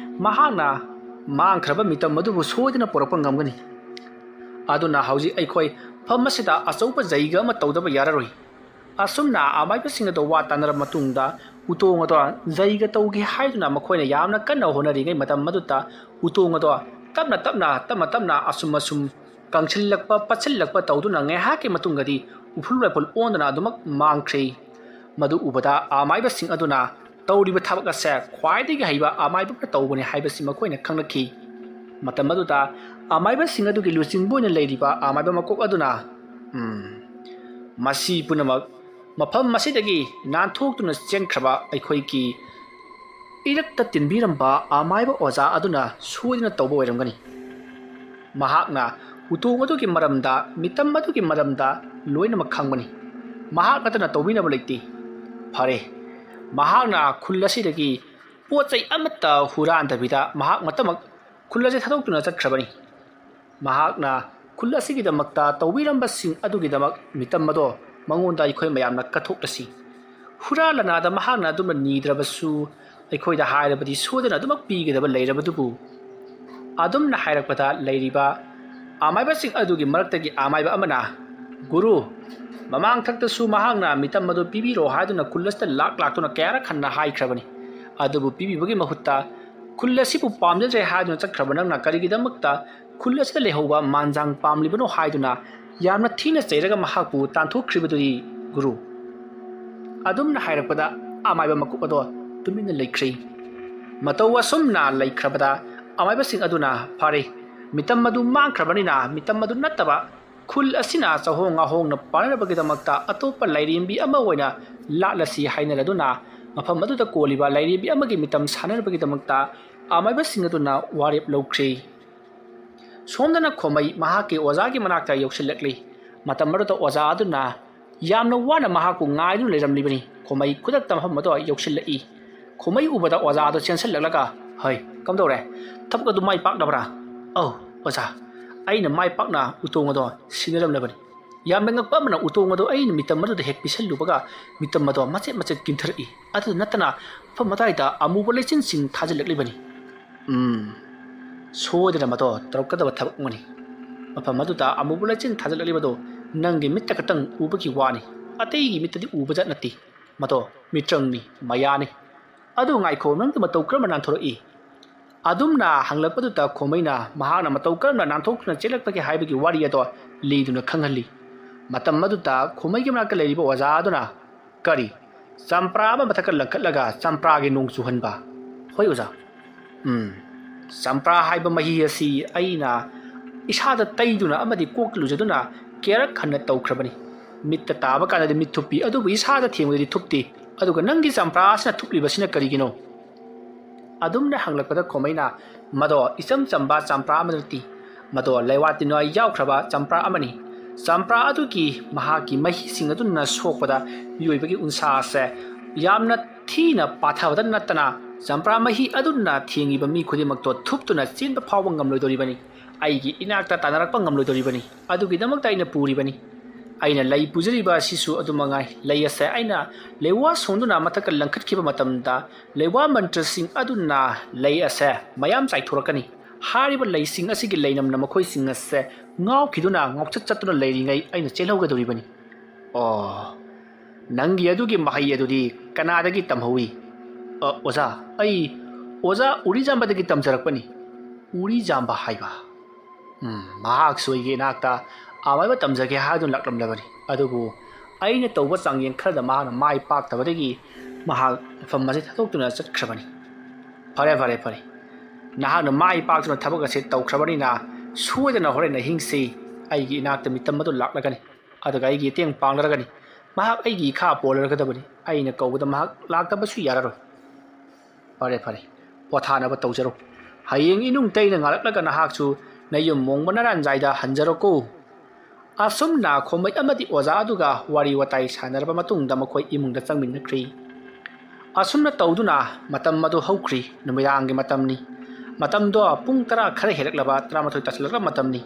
ꯃꯍꯥꯛꯅ ꯃꯥꯡꯈ꯭ꯔꯕ ꯃꯤꯇꯝ ꯑꯗꯨꯕꯨ ꯁꯣꯏꯗꯅ ꯄꯨꯔꯛꯄ ꯉꯝꯒꯅꯤ꯫ ꯑꯗꯨꯅ ꯍꯧꯖꯤꯛ ꯑꯩꯈꯣꯏ ꯃꯐꯝ ꯑꯁꯤꯗ ꯑꯆꯧꯕ ꯖꯩꯒ ꯑꯃ ꯇꯧꯗꯕ ꯌꯥꯔꯔꯣꯏ꯫ ꯑꯁꯨꯝꯅ ꯑꯃꯥꯏꯕꯁꯤꯡ ꯑꯗꯨ ꯋꯥ ꯇꯥꯅꯔꯕ ꯃꯇꯨꯡꯗ, ꯎꯇꯣꯡ ꯑꯗꯣ ꯖꯩꯒ ꯇꯧꯒꯦ ꯍꯥꯏꯗꯨꯅ ꯃꯈꯣꯏꯅ ꯌꯥꯝꯅ ꯀꯟꯅ ꯍꯣꯠꯅꯔꯤꯉꯩ ꯃꯇꯝ ꯑꯗꯨꯗ, ꯎꯇꯣꯡ ꯑꯗꯣ ꯇꯞꯅ ꯇꯞꯅ, ꯇꯞꯅ ꯇꯞꯅ, ꯑꯁꯨꯝ ꯑꯁꯨꯝ ꯀꯪꯁꯤꯜꯂꯛꯄ, ꯄꯠꯁꯤꯜꯂꯛꯄ ꯇꯧꯗꯨꯅ ꯉꯥꯏꯍꯥꯛꯀꯤ ꯃꯇꯨꯡꯗꯗꯤ ꯎꯐꯨꯜ ꯋꯥꯏꯐꯨꯜ ꯑꯣꯟꯗꯨꯅ ꯑꯗꯨꯃꯛ ꯃꯥꯡꯈ꯭ꯔꯦ꯫ ꯃꯗꯨ ꯎꯕꯗ ꯑꯃꯥꯏꯕꯁꯤꯡ ꯑꯗꯨꯅ ꯇꯧꯔꯤꯕ ꯊꯕꯛ ꯑꯁꯦ ꯈ꯭ꯋꯥꯏꯗꯒꯤ ꯍꯩꯕ ꯑꯃꯥꯏꯕ ꯑꯃꯅ ꯇꯧꯕꯅꯤ ꯍꯥꯏꯕꯁꯤ ꯃꯈꯣꯏꯅ ꯈꯪꯂꯛꯈꯤ꯫ ꯃꯇꯝ ꯑꯗꯨꯗ ꯑꯃꯥꯏꯕꯁꯤꯡ ꯑꯗꯨꯒꯤ ꯂꯨꯆꯤꯡꯕ ꯑꯣꯏꯅ ꯂꯩꯔꯤꯕ ꯑꯃꯥꯏꯕ ꯃꯀꯣꯛ ꯑꯗꯨꯅ, "ꯎꯝ, ꯃꯁꯤ ꯄꯨꯝꯅꯃꯛ ꯃꯐꯝ ꯑꯁꯤꯗꯒꯤ ꯅꯥꯟꯊꯣꯛꯇꯨꯅ ꯆꯦꯟꯈ꯭ꯔꯕ ꯑꯩꯈꯣꯏꯒꯤ ꯏꯔꯛꯇ ꯇꯤꯟꯕꯤꯔꯝꯕ ꯑꯃꯥꯏꯕ ꯑꯣꯖꯥ ꯑꯗꯨꯅ ꯁꯣꯏꯗꯅ ꯇꯧꯕ ꯑꯣꯏꯔꯝꯒꯅꯤ꯫ ꯃꯍꯥꯛꯅ ꯎꯇꯣꯡ ꯑꯗꯨꯒꯤ ꯃꯔꯝꯗ, ꯃꯤꯇꯝ ꯑꯗꯨꯒꯤ ꯃꯔꯝꯗ ꯂꯣꯏꯅꯃꯛ ꯈꯪꯕꯅꯤ꯫ ꯃꯍꯥꯛ ꯅꯠꯇꯅ ꯇꯧꯕꯤꯅꯕ ꯂꯩꯇꯦ꯫ ꯐꯔꯦ, ꯃꯍꯥꯛꯅ ꯈꯨꯜ ꯑꯁꯤꯗꯒꯤ ꯄꯣꯠ ꯆꯩ ꯑꯃꯠꯇ ꯍꯨꯔꯥꯟꯗꯕꯤꯗ ꯃꯍꯥꯛ ꯃꯇꯃꯛ ꯈꯨꯜ ꯑꯁꯤ ꯊꯥꯗꯣꯛꯇꯨꯅ ꯆꯠꯈ꯭ꯔꯕꯅꯤ꯫ ꯃꯍꯥꯛꯅ ꯈꯨꯜ ꯑꯁꯤꯒꯤꯗꯃꯛꯇ ꯇꯧꯕꯤꯔꯝꯕꯁꯤꯡ ꯑꯗꯨꯒꯤꯗꯃꯛ ꯃꯤꯇꯝ ꯑꯗꯣ ꯃꯉꯣꯟꯗ ꯑꯩꯈꯣꯏ ꯃꯌꯥꯝꯅ ꯀꯠꯊꯣꯛꯂꯁꯤ꯫ ꯍꯨꯔꯥꯟ ꯂꯅꯥꯗ ꯃꯍꯥꯛꯅ ꯑꯗꯨꯝꯅ ꯅꯤꯗ꯭ꯔꯕꯁꯨ, ꯑꯩꯈꯣꯏꯗ ꯍꯥꯏꯔꯕꯗꯤ ꯁꯣꯏꯗꯅ ꯑꯗꯨꯃꯛ ꯄꯤꯒꯗꯕ ꯂꯩꯔꯕꯗꯨꯕꯨ" ꯑꯗꯨꯝꯅ ꯍꯥꯏꯔꯛꯄꯗ, ꯂꯩꯔꯤꯕ ꯑꯃꯥꯏꯕꯁꯤꯡ ꯑꯗꯨꯒꯤ ꯃꯔꯛꯇꯒꯤ ꯑꯃꯥꯏꯕ ꯑꯃꯅ, "ꯒꯨꯔꯨ, ꯃꯃꯥꯡꯊꯛꯇꯁꯨ ꯃꯍꯥꯛꯅ ꯃꯤꯇꯝ ꯑꯗꯨ ꯄꯤꯕꯤꯔꯣ ꯍꯥꯏꯗꯨꯅ ꯈꯨꯜ ꯑꯁꯤꯗ ꯂꯥꯛ ꯂꯥꯛꯇꯨꯅ ꯀꯌꯥꯔꯛ ꯍꯟꯅ ꯍꯥꯏꯈ꯭ꯔꯕꯅꯤ꯫ ꯑꯗꯨꯕꯨ ꯄꯤꯕꯤꯕꯒꯤ ꯃꯍꯨꯠꯇ ꯈꯨꯜ ꯑꯁꯤꯕꯨ ꯄꯥꯝꯖꯗ꯭ꯔꯦ ꯍꯥꯏꯗꯨꯅ ꯆꯠꯈ꯭ꯔꯕ ꯅꯪꯅ ꯀꯔꯤꯒꯤꯗꯃꯛꯇ ꯈꯨꯜ ꯑꯁꯤꯗ ꯂꯩꯍꯧꯕ ꯃꯥꯟꯖꯥꯡ ꯄꯥꯝꯂꯤꯕꯅꯣ?" ꯍꯥꯏꯗꯨꯅ ꯌꯥꯝꯅ ꯊꯤꯅ ꯆꯩꯔꯒ ꯃꯍꯥꯛꯄꯨ ꯇꯥꯟꯊꯣꯛꯈ꯭ꯔꯤꯕꯗꯨꯗꯤ, ꯒꯨꯔꯨ꯫ ꯑꯗꯨꯝꯅ ꯍꯥꯏꯔꯛꯄꯗ ꯑꯃꯥꯏꯕ ꯃꯀꯣꯛ ꯑꯗꯣ ꯇꯨꯃꯤꯟꯅ ꯂꯩꯈ꯭ꯔꯦ꯫ ꯃꯇꯧ ꯑꯁꯨꯝꯅ ꯂꯩꯈ꯭ꯔꯕꯗ ꯑꯃꯥꯏꯕꯁꯤꯡ ꯑꯗꯨꯅ, "ꯐꯔꯦ, ꯃꯤꯇꯝ ꯑꯗꯨ ꯃꯥꯡꯈ꯭ꯔꯕꯅꯤꯅ ꯃꯤꯇꯝ ꯑꯗꯨ ꯅꯠꯇꯕ ꯈꯨꯜ ꯑꯁꯤꯅ ꯆꯥꯍꯣꯡ ꯉꯥꯍꯣꯡꯅ ꯄꯥꯅꯅꯕꯒꯤꯗꯃꯛꯇ ꯑꯇꯣꯞꯄ ꯂꯥꯏꯔꯦꯝꯕꯤ ꯑꯃ ꯑꯣꯏꯅ ꯂꯥꯠꯂꯁꯤ" ꯍꯥꯏꯅꯔꯗꯨꯅ ꯃꯐꯝ ꯑꯗꯨꯗ ꯀꯣꯜꯂꯤꯕ ꯂꯥꯏꯔꯦꯝꯕꯤ ꯑꯃꯒꯤ ꯃꯤꯇꯝ ꯁꯥꯟꯅꯅꯕꯒꯤꯗꯃꯛꯇ ꯑꯃꯥꯏꯕꯁꯤꯡ ꯑꯗꯨꯅ ꯋꯥꯔꯦꯞ ꯂꯧꯈ꯭ꯔꯦ꯫ ꯁꯣꯝꯗꯅ ꯈꯣꯃꯩ ꯃꯍꯥꯛꯀꯤ ꯑꯣꯖꯥꯒꯤ ꯃꯅꯥꯛꯇ ꯌꯧꯁꯤꯜꯂꯛꯂꯤ꯫ ꯃꯇꯝ ꯑꯗꯨꯗ ꯑꯣꯖꯥ ꯑꯗꯨꯅ ꯌꯥꯝꯅ ꯋꯥꯅ ꯃꯍꯥꯛꯄꯨ ꯉꯥꯏꯗꯨꯅ ꯂꯩꯔꯝꯂꯤꯕꯅꯤ꯫ ꯈꯣꯃꯩ ꯈꯨꯗꯛꯇ ꯃꯐꯝ ꯑꯗꯨ ꯌꯧꯁꯤꯜꯂꯛꯏ꯫ ꯈꯣꯃꯩ ꯎꯕꯗ ꯑꯣꯖꯥ ꯑꯗꯣ ꯆꯦꯟꯁꯤꯜꯂꯛꯂꯒ, "ꯍꯩ, ꯀꯝꯗꯧꯔꯦ? ꯊꯕꯛ ꯑꯗꯨ ꯃꯥꯏ ꯄꯥꯛꯅꯕ꯭ꯔꯥ?" "ꯑꯧ, ꯑꯣꯖꯥ, ꯑꯩꯅ ꯃꯥꯏ ꯄꯥꯛꯅ ꯎꯇꯣꯡ ꯑꯗꯣ ꯁꯤꯟꯅꯔꯝꯂꯕꯅꯤ꯫" ꯌꯥꯝꯅ ꯉꯛꯄ ꯑꯃꯅ ꯎꯇꯣꯡ ꯑꯗꯣ ꯑꯩꯅ ꯃꯤꯇꯝ ꯑꯗꯨꯗ ꯍꯦꯛ ꯄꯤꯁꯜꯂꯨꯕꯒ ꯃꯤꯇꯝ ꯑꯗꯣ ꯃꯆꯦꯠ ꯃꯆꯦꯠ ꯀꯤꯟꯊꯔꯛꯏ꯫ ꯑꯗꯨꯗ ꯅꯠꯇꯅ ꯃꯐꯝ ꯑꯗꯨꯋꯥꯏꯗ ꯑꯃꯨꯕ ꯂꯩꯆꯤꯟꯁꯤꯡ ꯊꯥꯖꯤꯜꯂꯛꯂꯤꯕꯅꯤ꯫ ꯎꯝ, ꯁꯣꯏꯗꯅ ꯃꯗꯣ ꯇꯧꯔꯛꯀꯗꯕ ꯊꯕꯛ ꯑꯃꯅꯤ꯫ ꯃꯐꯝ ꯑꯗꯨꯗ ꯑꯃꯨꯕ ꯂꯩꯆꯤꯟ ꯊꯥꯖꯤꯜꯂꯛꯂꯤꯕꯗꯣ ꯅꯪꯒꯤ ꯃꯤꯠꯇ ꯈꯛꯇꯪ ꯎꯕꯒꯤ ꯋꯥꯅꯤ, ꯑꯇꯩꯒꯤ ꯃꯤꯠꯇꯗꯤ ꯎꯕ ꯖꯥꯠ ꯅꯠꯇꯦ꯫ ꯃꯗꯣ ꯃꯤꯇ꯭ꯔꯪꯅꯤ, ꯃꯌꯥꯅꯤ꯫ ꯑꯗꯨ ꯉꯥꯏꯈꯣ, ꯅꯪꯗꯤ ꯃꯇꯧ ꯀꯔꯝꯅ ꯅꯥꯟꯊꯣꯔꯛꯏ? ꯑꯗꯨꯝꯅ ꯍꯪꯂꯛꯄꯗꯨꯗ ꯈꯣꯃꯩꯅ ꯃꯍꯥꯛꯅ ꯃꯇꯧ ꯀꯔꯝꯅ ꯅꯥꯟꯊꯣꯛꯇꯨꯅ ꯆꯦꯜꯂꯛꯄꯒꯦ ꯍꯥꯏꯕꯒꯤ ꯋꯥꯔꯤ ꯑꯗꯣ ꯂꯤꯗꯨꯅ ꯈꯪꯍꯜꯂꯤ꯫ ꯃꯇꯝ ꯑꯗꯨꯗ ꯈꯣꯃꯩꯒꯤ ꯃꯅꯥꯛꯇ ꯂꯩꯔꯤꯕ ꯑꯣꯖꯥ ꯑꯗꯨꯅ, "ꯀꯔꯤ? ꯆꯝꯄ꯭ꯔꯥ ꯑꯃ ꯃꯊꯛꯇ ꯂꯪꯈꯠꯂꯒ ꯆꯝꯄ꯭ꯔꯥꯒꯤ ꯅꯣꯡ ꯆꯨꯍꯟꯕ?" "ꯍꯣꯏ ꯑꯣꯖꯥ꯫ ꯎꯝ, ꯆꯝꯄ꯭ꯔꯥ ꯍꯥꯏꯕ ꯃꯍꯤ ꯑꯁꯤ ꯑꯩꯅ ꯏꯁꯥꯗ ꯇꯩꯗꯨꯅ ꯑꯃꯗꯤ ꯀꯣꯛꯇ ꯂꯨꯖꯗꯨꯅ ꯀꯌꯥꯔꯛ ꯍꯟꯅ ꯇꯧꯈ꯭ꯔꯕꯅꯤ꯫ ꯃꯤꯠꯇ ꯇꯥꯕ ꯀꯥꯟꯗꯗꯤ ꯃꯤꯠ ꯊꯨꯞꯄꯤ, ꯑꯗꯨꯕꯨ ꯏꯁꯥꯗ ꯊꯦꯡꯕꯗꯗꯤ ꯊꯨꯞꯇꯦ꯫ ꯑꯗꯨꯒ ꯅꯪꯒꯤ ꯆꯝꯄ꯭ꯔꯥ ꯑꯁꯤꯅ ꯊꯨꯞꯂꯤꯕꯁꯤꯅ ꯀꯔꯤꯒꯤꯅꯣ?" ꯑꯗꯨꯝꯅ ꯍꯪꯂꯛꯄꯗ ꯈꯣꯃꯩꯅ, "ꯃꯗꯣ ꯏꯆꯝ ꯆꯝꯕ ꯆꯝꯄ꯭ꯔꯥ ꯑꯃ ꯅꯠꯇꯦ꯫ ꯃꯗꯣ ꯂꯩꯋꯥ ꯇꯤꯟꯋꯥ ꯌꯥꯎꯈ꯭ꯔꯕ ꯆꯝꯄ꯭ꯔꯥ ꯑꯃꯅꯤ꯫ ꯆꯝꯄ꯭ꯔꯥ ꯑꯗꯨꯒꯤ ꯃꯍꯥꯛꯀꯤ ꯃꯍꯤꯁꯤꯡ ꯑꯗꯨꯅ ꯁꯣꯛꯄꯗ ꯃꯤꯑꯣꯏꯕꯒꯤ ꯎꯟꯁꯥ ꯑꯁꯦ ꯌꯥꯝꯅ ꯊꯤꯅ ꯄꯥꯊꯕꯇ ꯅꯠꯇꯅ ꯆꯝꯄ꯭ꯔꯥ ꯃꯍꯤ ꯑꯗꯨꯅ ꯊꯦꯡꯉꯤꯕ ꯃꯤ ꯈꯨꯗꯤꯡꯃꯛꯇꯣ ꯊꯨꯞꯇꯨꯅ ꯆꯦꯟꯕ ꯐꯥꯎꯕ ꯉꯝꯂꯣꯏꯗꯧꯔꯤꯕꯅꯤ꯫ ꯑꯩꯒꯤ ꯏꯅꯥꯛꯇ ꯇꯥꯟꯅꯔꯛꯄ ꯉꯝꯂꯣꯏꯗꯧꯔꯤꯕꯅꯤ꯫ ꯑꯗꯨꯒꯤꯗꯃꯛꯇ ꯑꯩꯅ ꯄꯨꯔꯤꯕꯅꯤ꯫ ꯑꯩꯅ ꯂꯩ ꯄꯨꯖꯔꯤꯕ ꯑꯁꯤꯁꯨ ꯑꯗꯨ ꯃꯉꯥꯏ꯫ ꯂꯩ ꯑꯁꯦ ꯑꯩꯅ ꯂꯩꯋꯥ ꯁꯣꯡꯗꯨꯅ ꯃꯊꯛꯇ ꯂꯪꯈꯠꯈꯤꯕ ꯃꯇꯝꯗ ꯂꯩꯋꯥ ꯃꯟꯇ꯭ꯔꯁꯤꯡ ꯑꯗꯨꯅ ꯂꯩ ꯑꯁꯦ ꯃꯌꯥꯝ ꯆꯥꯏꯊꯣꯔꯛꯀꯅꯤ꯫ ꯍꯥꯏꯔꯤꯕ ꯂꯩꯁꯤꯡ ꯑꯁꯤꯒꯤ ꯂꯩꯅꯝꯅ ꯃꯈꯣꯏꯁꯤꯡ ꯑꯁꯦ ꯉꯥꯎꯈꯤꯗꯨꯅ ꯉꯥꯎꯆꯠ ꯆꯠꯇꯨꯅ ꯂꯩꯔꯤꯉꯩ ꯑꯩꯅ ꯆꯦꯜꯍꯧꯒꯗꯧꯔꯤꯕꯅꯤ꯫" "ꯑꯣ, ꯅꯪꯒꯤ ꯑꯗꯨꯒꯤ ꯃꯍꯩ ꯑꯗꯨꯗꯤ ꯀꯅꯥꯗꯒꯤ ꯇꯝꯍꯧꯏ?" "ꯑ, ꯑꯣꯖꯥ, ꯑꯩ ꯑꯣꯖꯥ ꯎꯔꯤꯖꯥꯝꯕꯗꯒꯤ ꯇꯝꯖꯔꯛꯄꯅꯤ꯫" "ꯎꯔꯤꯖꯥꯝꯕ ꯍꯥꯏꯕ?" "ꯎꯝ, ꯃꯍꯥꯛꯁꯨ ꯑꯩꯒꯤ ꯏꯅꯥꯛꯇ ꯑꯃꯥꯏꯕ ꯇꯝꯖꯒꯦ ꯍꯥꯏꯗꯨꯅ ꯂꯥꯛꯂꯝꯂꯕꯅꯤ꯫ ꯑꯗꯨꯕꯨ ꯑꯩꯅ ꯇꯧꯕ ꯆꯥꯡꯌꯦꯡ ꯈꯔꯗ ꯃꯍꯥꯛꯅ ꯃꯥꯏ ꯄꯥꯛꯇꯕꯗꯒꯤ ꯃꯍꯥꯛ ꯃꯐꯝ ꯑꯁꯤ ꯊꯥꯗꯣꯛꯇꯨꯅ ꯆꯠꯈ꯭ꯔꯕꯅꯤ꯫" "ꯐꯔꯦ, ꯐꯔꯦ, ꯐꯔꯦ꯫ ꯅꯍꯥꯛꯅ ꯃꯥꯏ ꯄꯥꯛꯇꯨꯅ ꯊꯕꯛ ꯑꯁꯤ ꯇꯧꯈ꯭ꯔꯕꯅꯤꯅ ꯁꯣꯏꯗꯅ ꯍꯣꯔꯦꯟ ꯑꯍꯤꯡꯁꯤ ꯑꯩꯒꯤ ꯏꯅꯥꯛꯇ ꯃꯤꯇꯝ ꯑꯗꯨ ꯂꯥꯛꯂꯒꯅꯤ꯫ ꯑꯗꯨꯒ ꯑꯩꯒꯤ ꯃꯇꯦꯡ ꯄꯥꯡꯅꯔꯒꯅꯤ꯫ ꯃꯍꯥꯛ ꯑꯩꯒꯤ ꯏꯈꯥ ꯄꯣꯜꯂꯔꯒꯗꯕꯅꯤ꯫ ꯑꯩꯅ ꯀꯧꯕꯗ ꯃꯍꯥꯛ ꯂꯥꯛꯇꯕꯁꯨ ꯌꯥꯔꯔꯣꯏ꯫" "ꯐꯔꯦ, ꯐꯔꯦ꯫ ꯄꯣꯊꯥꯅꯕ ꯇꯧꯖꯔꯣ꯫ ꯍꯌꯦꯡ ꯏꯅꯨꯡ ꯇꯩꯅ ꯉꯥꯜꯂꯛꯂꯒ ꯅꯍꯥꯛꯁꯨ ꯅꯌꯨꯝ ꯃꯣꯡꯕ ꯅꯔꯥꯟꯖꯥꯏꯗ ꯍꯟꯖꯔꯣꯀꯣ꯫" ꯑꯁꯨꯝꯅ ꯈꯣꯃꯩ ꯑꯃꯗꯤ ꯑꯣꯖꯥ ꯑꯗꯨꯒ ꯋꯥꯔꯤ ꯋꯥꯇꯥꯏ ꯁꯥꯟꯅꯔꯕ ꯃꯇꯨꯡꯗ ꯃꯈꯣꯏ ꯏꯃꯨꯡꯗ ꯆꯪꯃꯤꯟꯅꯈ꯭ꯔꯤ꯫ ꯑꯁꯨꯝꯅ ꯇꯧꯗꯨꯅ ꯃꯇꯝ ꯑꯗꯨ ꯍꯧꯈ꯭ꯔꯤ꯫ ꯅꯨꯃꯤꯗꯥꯡꯒꯤ ꯃꯇꯝꯅꯤ꯫ ꯃꯇꯝꯗꯣ ꯄꯨꯡ ꯇꯔꯥ ꯈꯔ ꯍꯦꯜꯂꯛꯂꯕ, ꯇꯔꯥꯃꯥꯊꯣꯏ ꯇꯥꯁꯤꯜꯂꯛꯂꯕ ꯃꯇꯝꯅꯤ꯫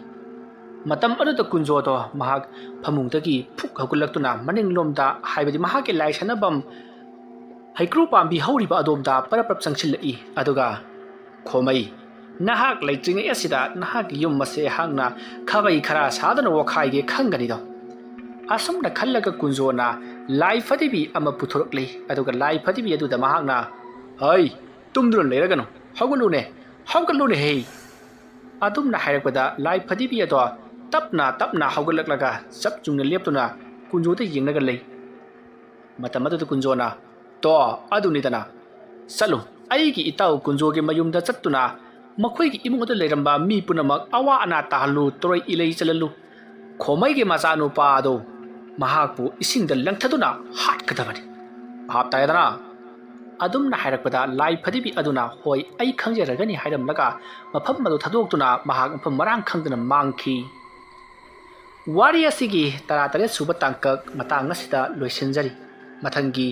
ꯃꯇꯝ ꯑꯗꯨꯗ ꯀꯨꯟꯖꯣꯗꯣ ꯃꯍꯥꯛ ꯐꯃꯨꯡꯗꯒꯤ ꯐꯨꯛ ꯍꯧꯒꯠꯂꯛꯇꯨꯅ ꯃꯅꯤꯡꯂꯣꯝꯗ, ꯍꯥꯏꯕꯗꯤ ꯃꯍꯥꯛꯀꯤ ꯂꯥꯏ ꯁꯥꯟꯅꯐꯝ ꯍꯩꯀ꯭ꯔꯨ ꯄꯥꯝꯕꯤ ꯍꯧꯔꯤꯕ ꯑꯗꯣꯝꯗ ꯄꯔꯞ ꯄꯔꯞ ꯆꯪꯁꯤꯜꯂꯛꯏ꯫ ꯑꯗꯨꯒ, "ꯈꯣꯃꯩ, ꯅꯍꯥꯛ ꯂꯩꯇ꯭ꯔꯤꯉꯩ ꯑꯁꯤꯗ ꯅꯍꯥꯛꯀꯤ ꯌꯨꯝ ꯑꯁꯦ ꯑꯩꯍꯥꯛꯅ ꯈꯥꯕꯩ ꯈꯔ ꯁꯥꯗꯨꯅ ꯋꯥꯈꯥꯏꯒꯦ ꯈꯪꯒꯅꯤꯗꯣ?" ꯑꯁꯨꯝꯅ ꯈꯜꯂꯒ ꯀꯨꯟꯖꯣꯅ ꯂꯥꯏ ꯐꯗꯤꯕꯤ ꯑꯃ ꯄꯨꯊꯣꯔꯛꯂꯤ꯫ ꯑꯗꯨꯒ ꯂꯥꯏ ꯐꯗꯤꯕꯤ ꯑꯗꯨꯗ ꯃꯍꯥꯛꯅ, "ꯍꯩ, ꯇꯨꯝꯗꯨꯅ ꯂꯩꯔꯒꯅꯨ, ꯍꯧꯒꯠꯂꯨꯅꯦ, ꯍꯧꯒꯠꯂꯨꯅꯦ ꯍꯦ!" ꯑꯗꯨꯝꯅ ꯍꯥꯏꯔꯛꯄꯗ ꯂꯥꯏ ꯐꯗꯤꯕꯤ ꯑꯗꯣ ꯇꯞꯅ ꯇꯞꯅ ꯍꯧꯒꯠꯂꯛꯂꯒ ꯆꯞ ꯌꯨꯡꯅ ꯂꯦꯞꯇꯨꯅ ꯀꯨꯟꯖꯣꯗ ꯌꯦꯡꯂꯒ ꯂꯩ꯫ ꯃꯇꯝ ꯑꯗꯨꯗ ꯀꯨꯟꯖꯣꯅ, "ꯇꯣ, ꯑꯗꯨꯅꯤꯗꯅ꯫ ꯆꯠꯂꯨ, ꯑꯩꯒꯤ ꯏꯇꯥꯎ ꯀꯨꯟꯖꯣꯒꯤ ꯃꯌꯨꯝꯗ ꯆꯠꯇꯨꯅ ꯃꯈꯣꯏꯒꯤ ꯏꯃꯨꯡ ꯑꯗꯨ ꯂꯩꯔꯝꯕ ꯃꯤ ꯄꯨꯝꯅꯃꯛ ꯑꯋꯥ ꯑꯅꯥ ꯇꯥꯍꯜꯂꯨ, ꯇꯣꯔꯩ ꯏꯂꯩ ꯆꯜꯍꯜꯂꯨ꯫ ꯈꯣꯃꯩꯒꯤ ꯃꯆꯥꯅꯨꯄꯥ ꯑꯗꯨ ꯃꯍꯥꯛꯄꯨ ꯏꯁꯤꯡꯗ ꯂꯪꯊꯗꯨꯅ ꯍꯥꯠꯀꯗꯕꯅꯤ꯫ ꯚꯥꯞ ꯇꯥꯏꯗꯅ?" ꯑꯗꯨꯝꯅ ꯍꯥꯏꯔꯛꯄꯗ ꯂꯥꯏ ꯐꯗꯤꯕꯤ ꯑꯗꯨꯅ, "ꯍꯣꯏ, ꯑꯩ ꯈꯪꯖꯔꯒꯅꯤ" ꯍꯥꯏꯔꯝꯂꯒ ꯃꯐꯝ ꯑꯗꯨ ꯊꯥꯗꯣꯛꯇꯨꯅ ꯃꯍꯥꯛ ꯃꯐꯝ ꯃꯔꯥꯡ ꯈꯪꯗꯅ ꯃꯥꯡꯈꯤ꯫ ꯋꯥꯔꯤ ꯑꯁꯤꯒꯤ ꯇꯔꯥꯇꯔꯦꯠ ꯁꯨꯕ ꯇꯥꯡꯀꯛ ꯃꯇꯥꯡ ꯑꯁꯤꯗ ꯂꯣꯏꯁꯤꯟꯖꯔꯤ꯫ ꯃꯊꯪꯒꯤ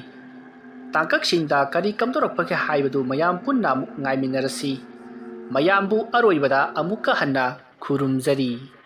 ꯇꯥꯡꯀꯛꯁꯤꯡꯗ ꯀꯔꯤ ꯀꯝꯗꯧꯔꯛꯄꯒꯦ ꯍꯥꯏꯕꯗꯨ ꯃꯌꯥꯝ ꯄꯨꯟꯅ ꯑꯃꯨꯛ ꯉꯥꯏꯃꯤꯟꯅꯔꯁꯤ꯫ ꯃꯌꯥꯝꯕꯨ ꯑꯔꯣꯏꯕꯗ ꯑꯃꯨꯛꯀ ꯍꯟꯅ ꯈꯨꯔꯨꯝꯖꯔꯤ꯫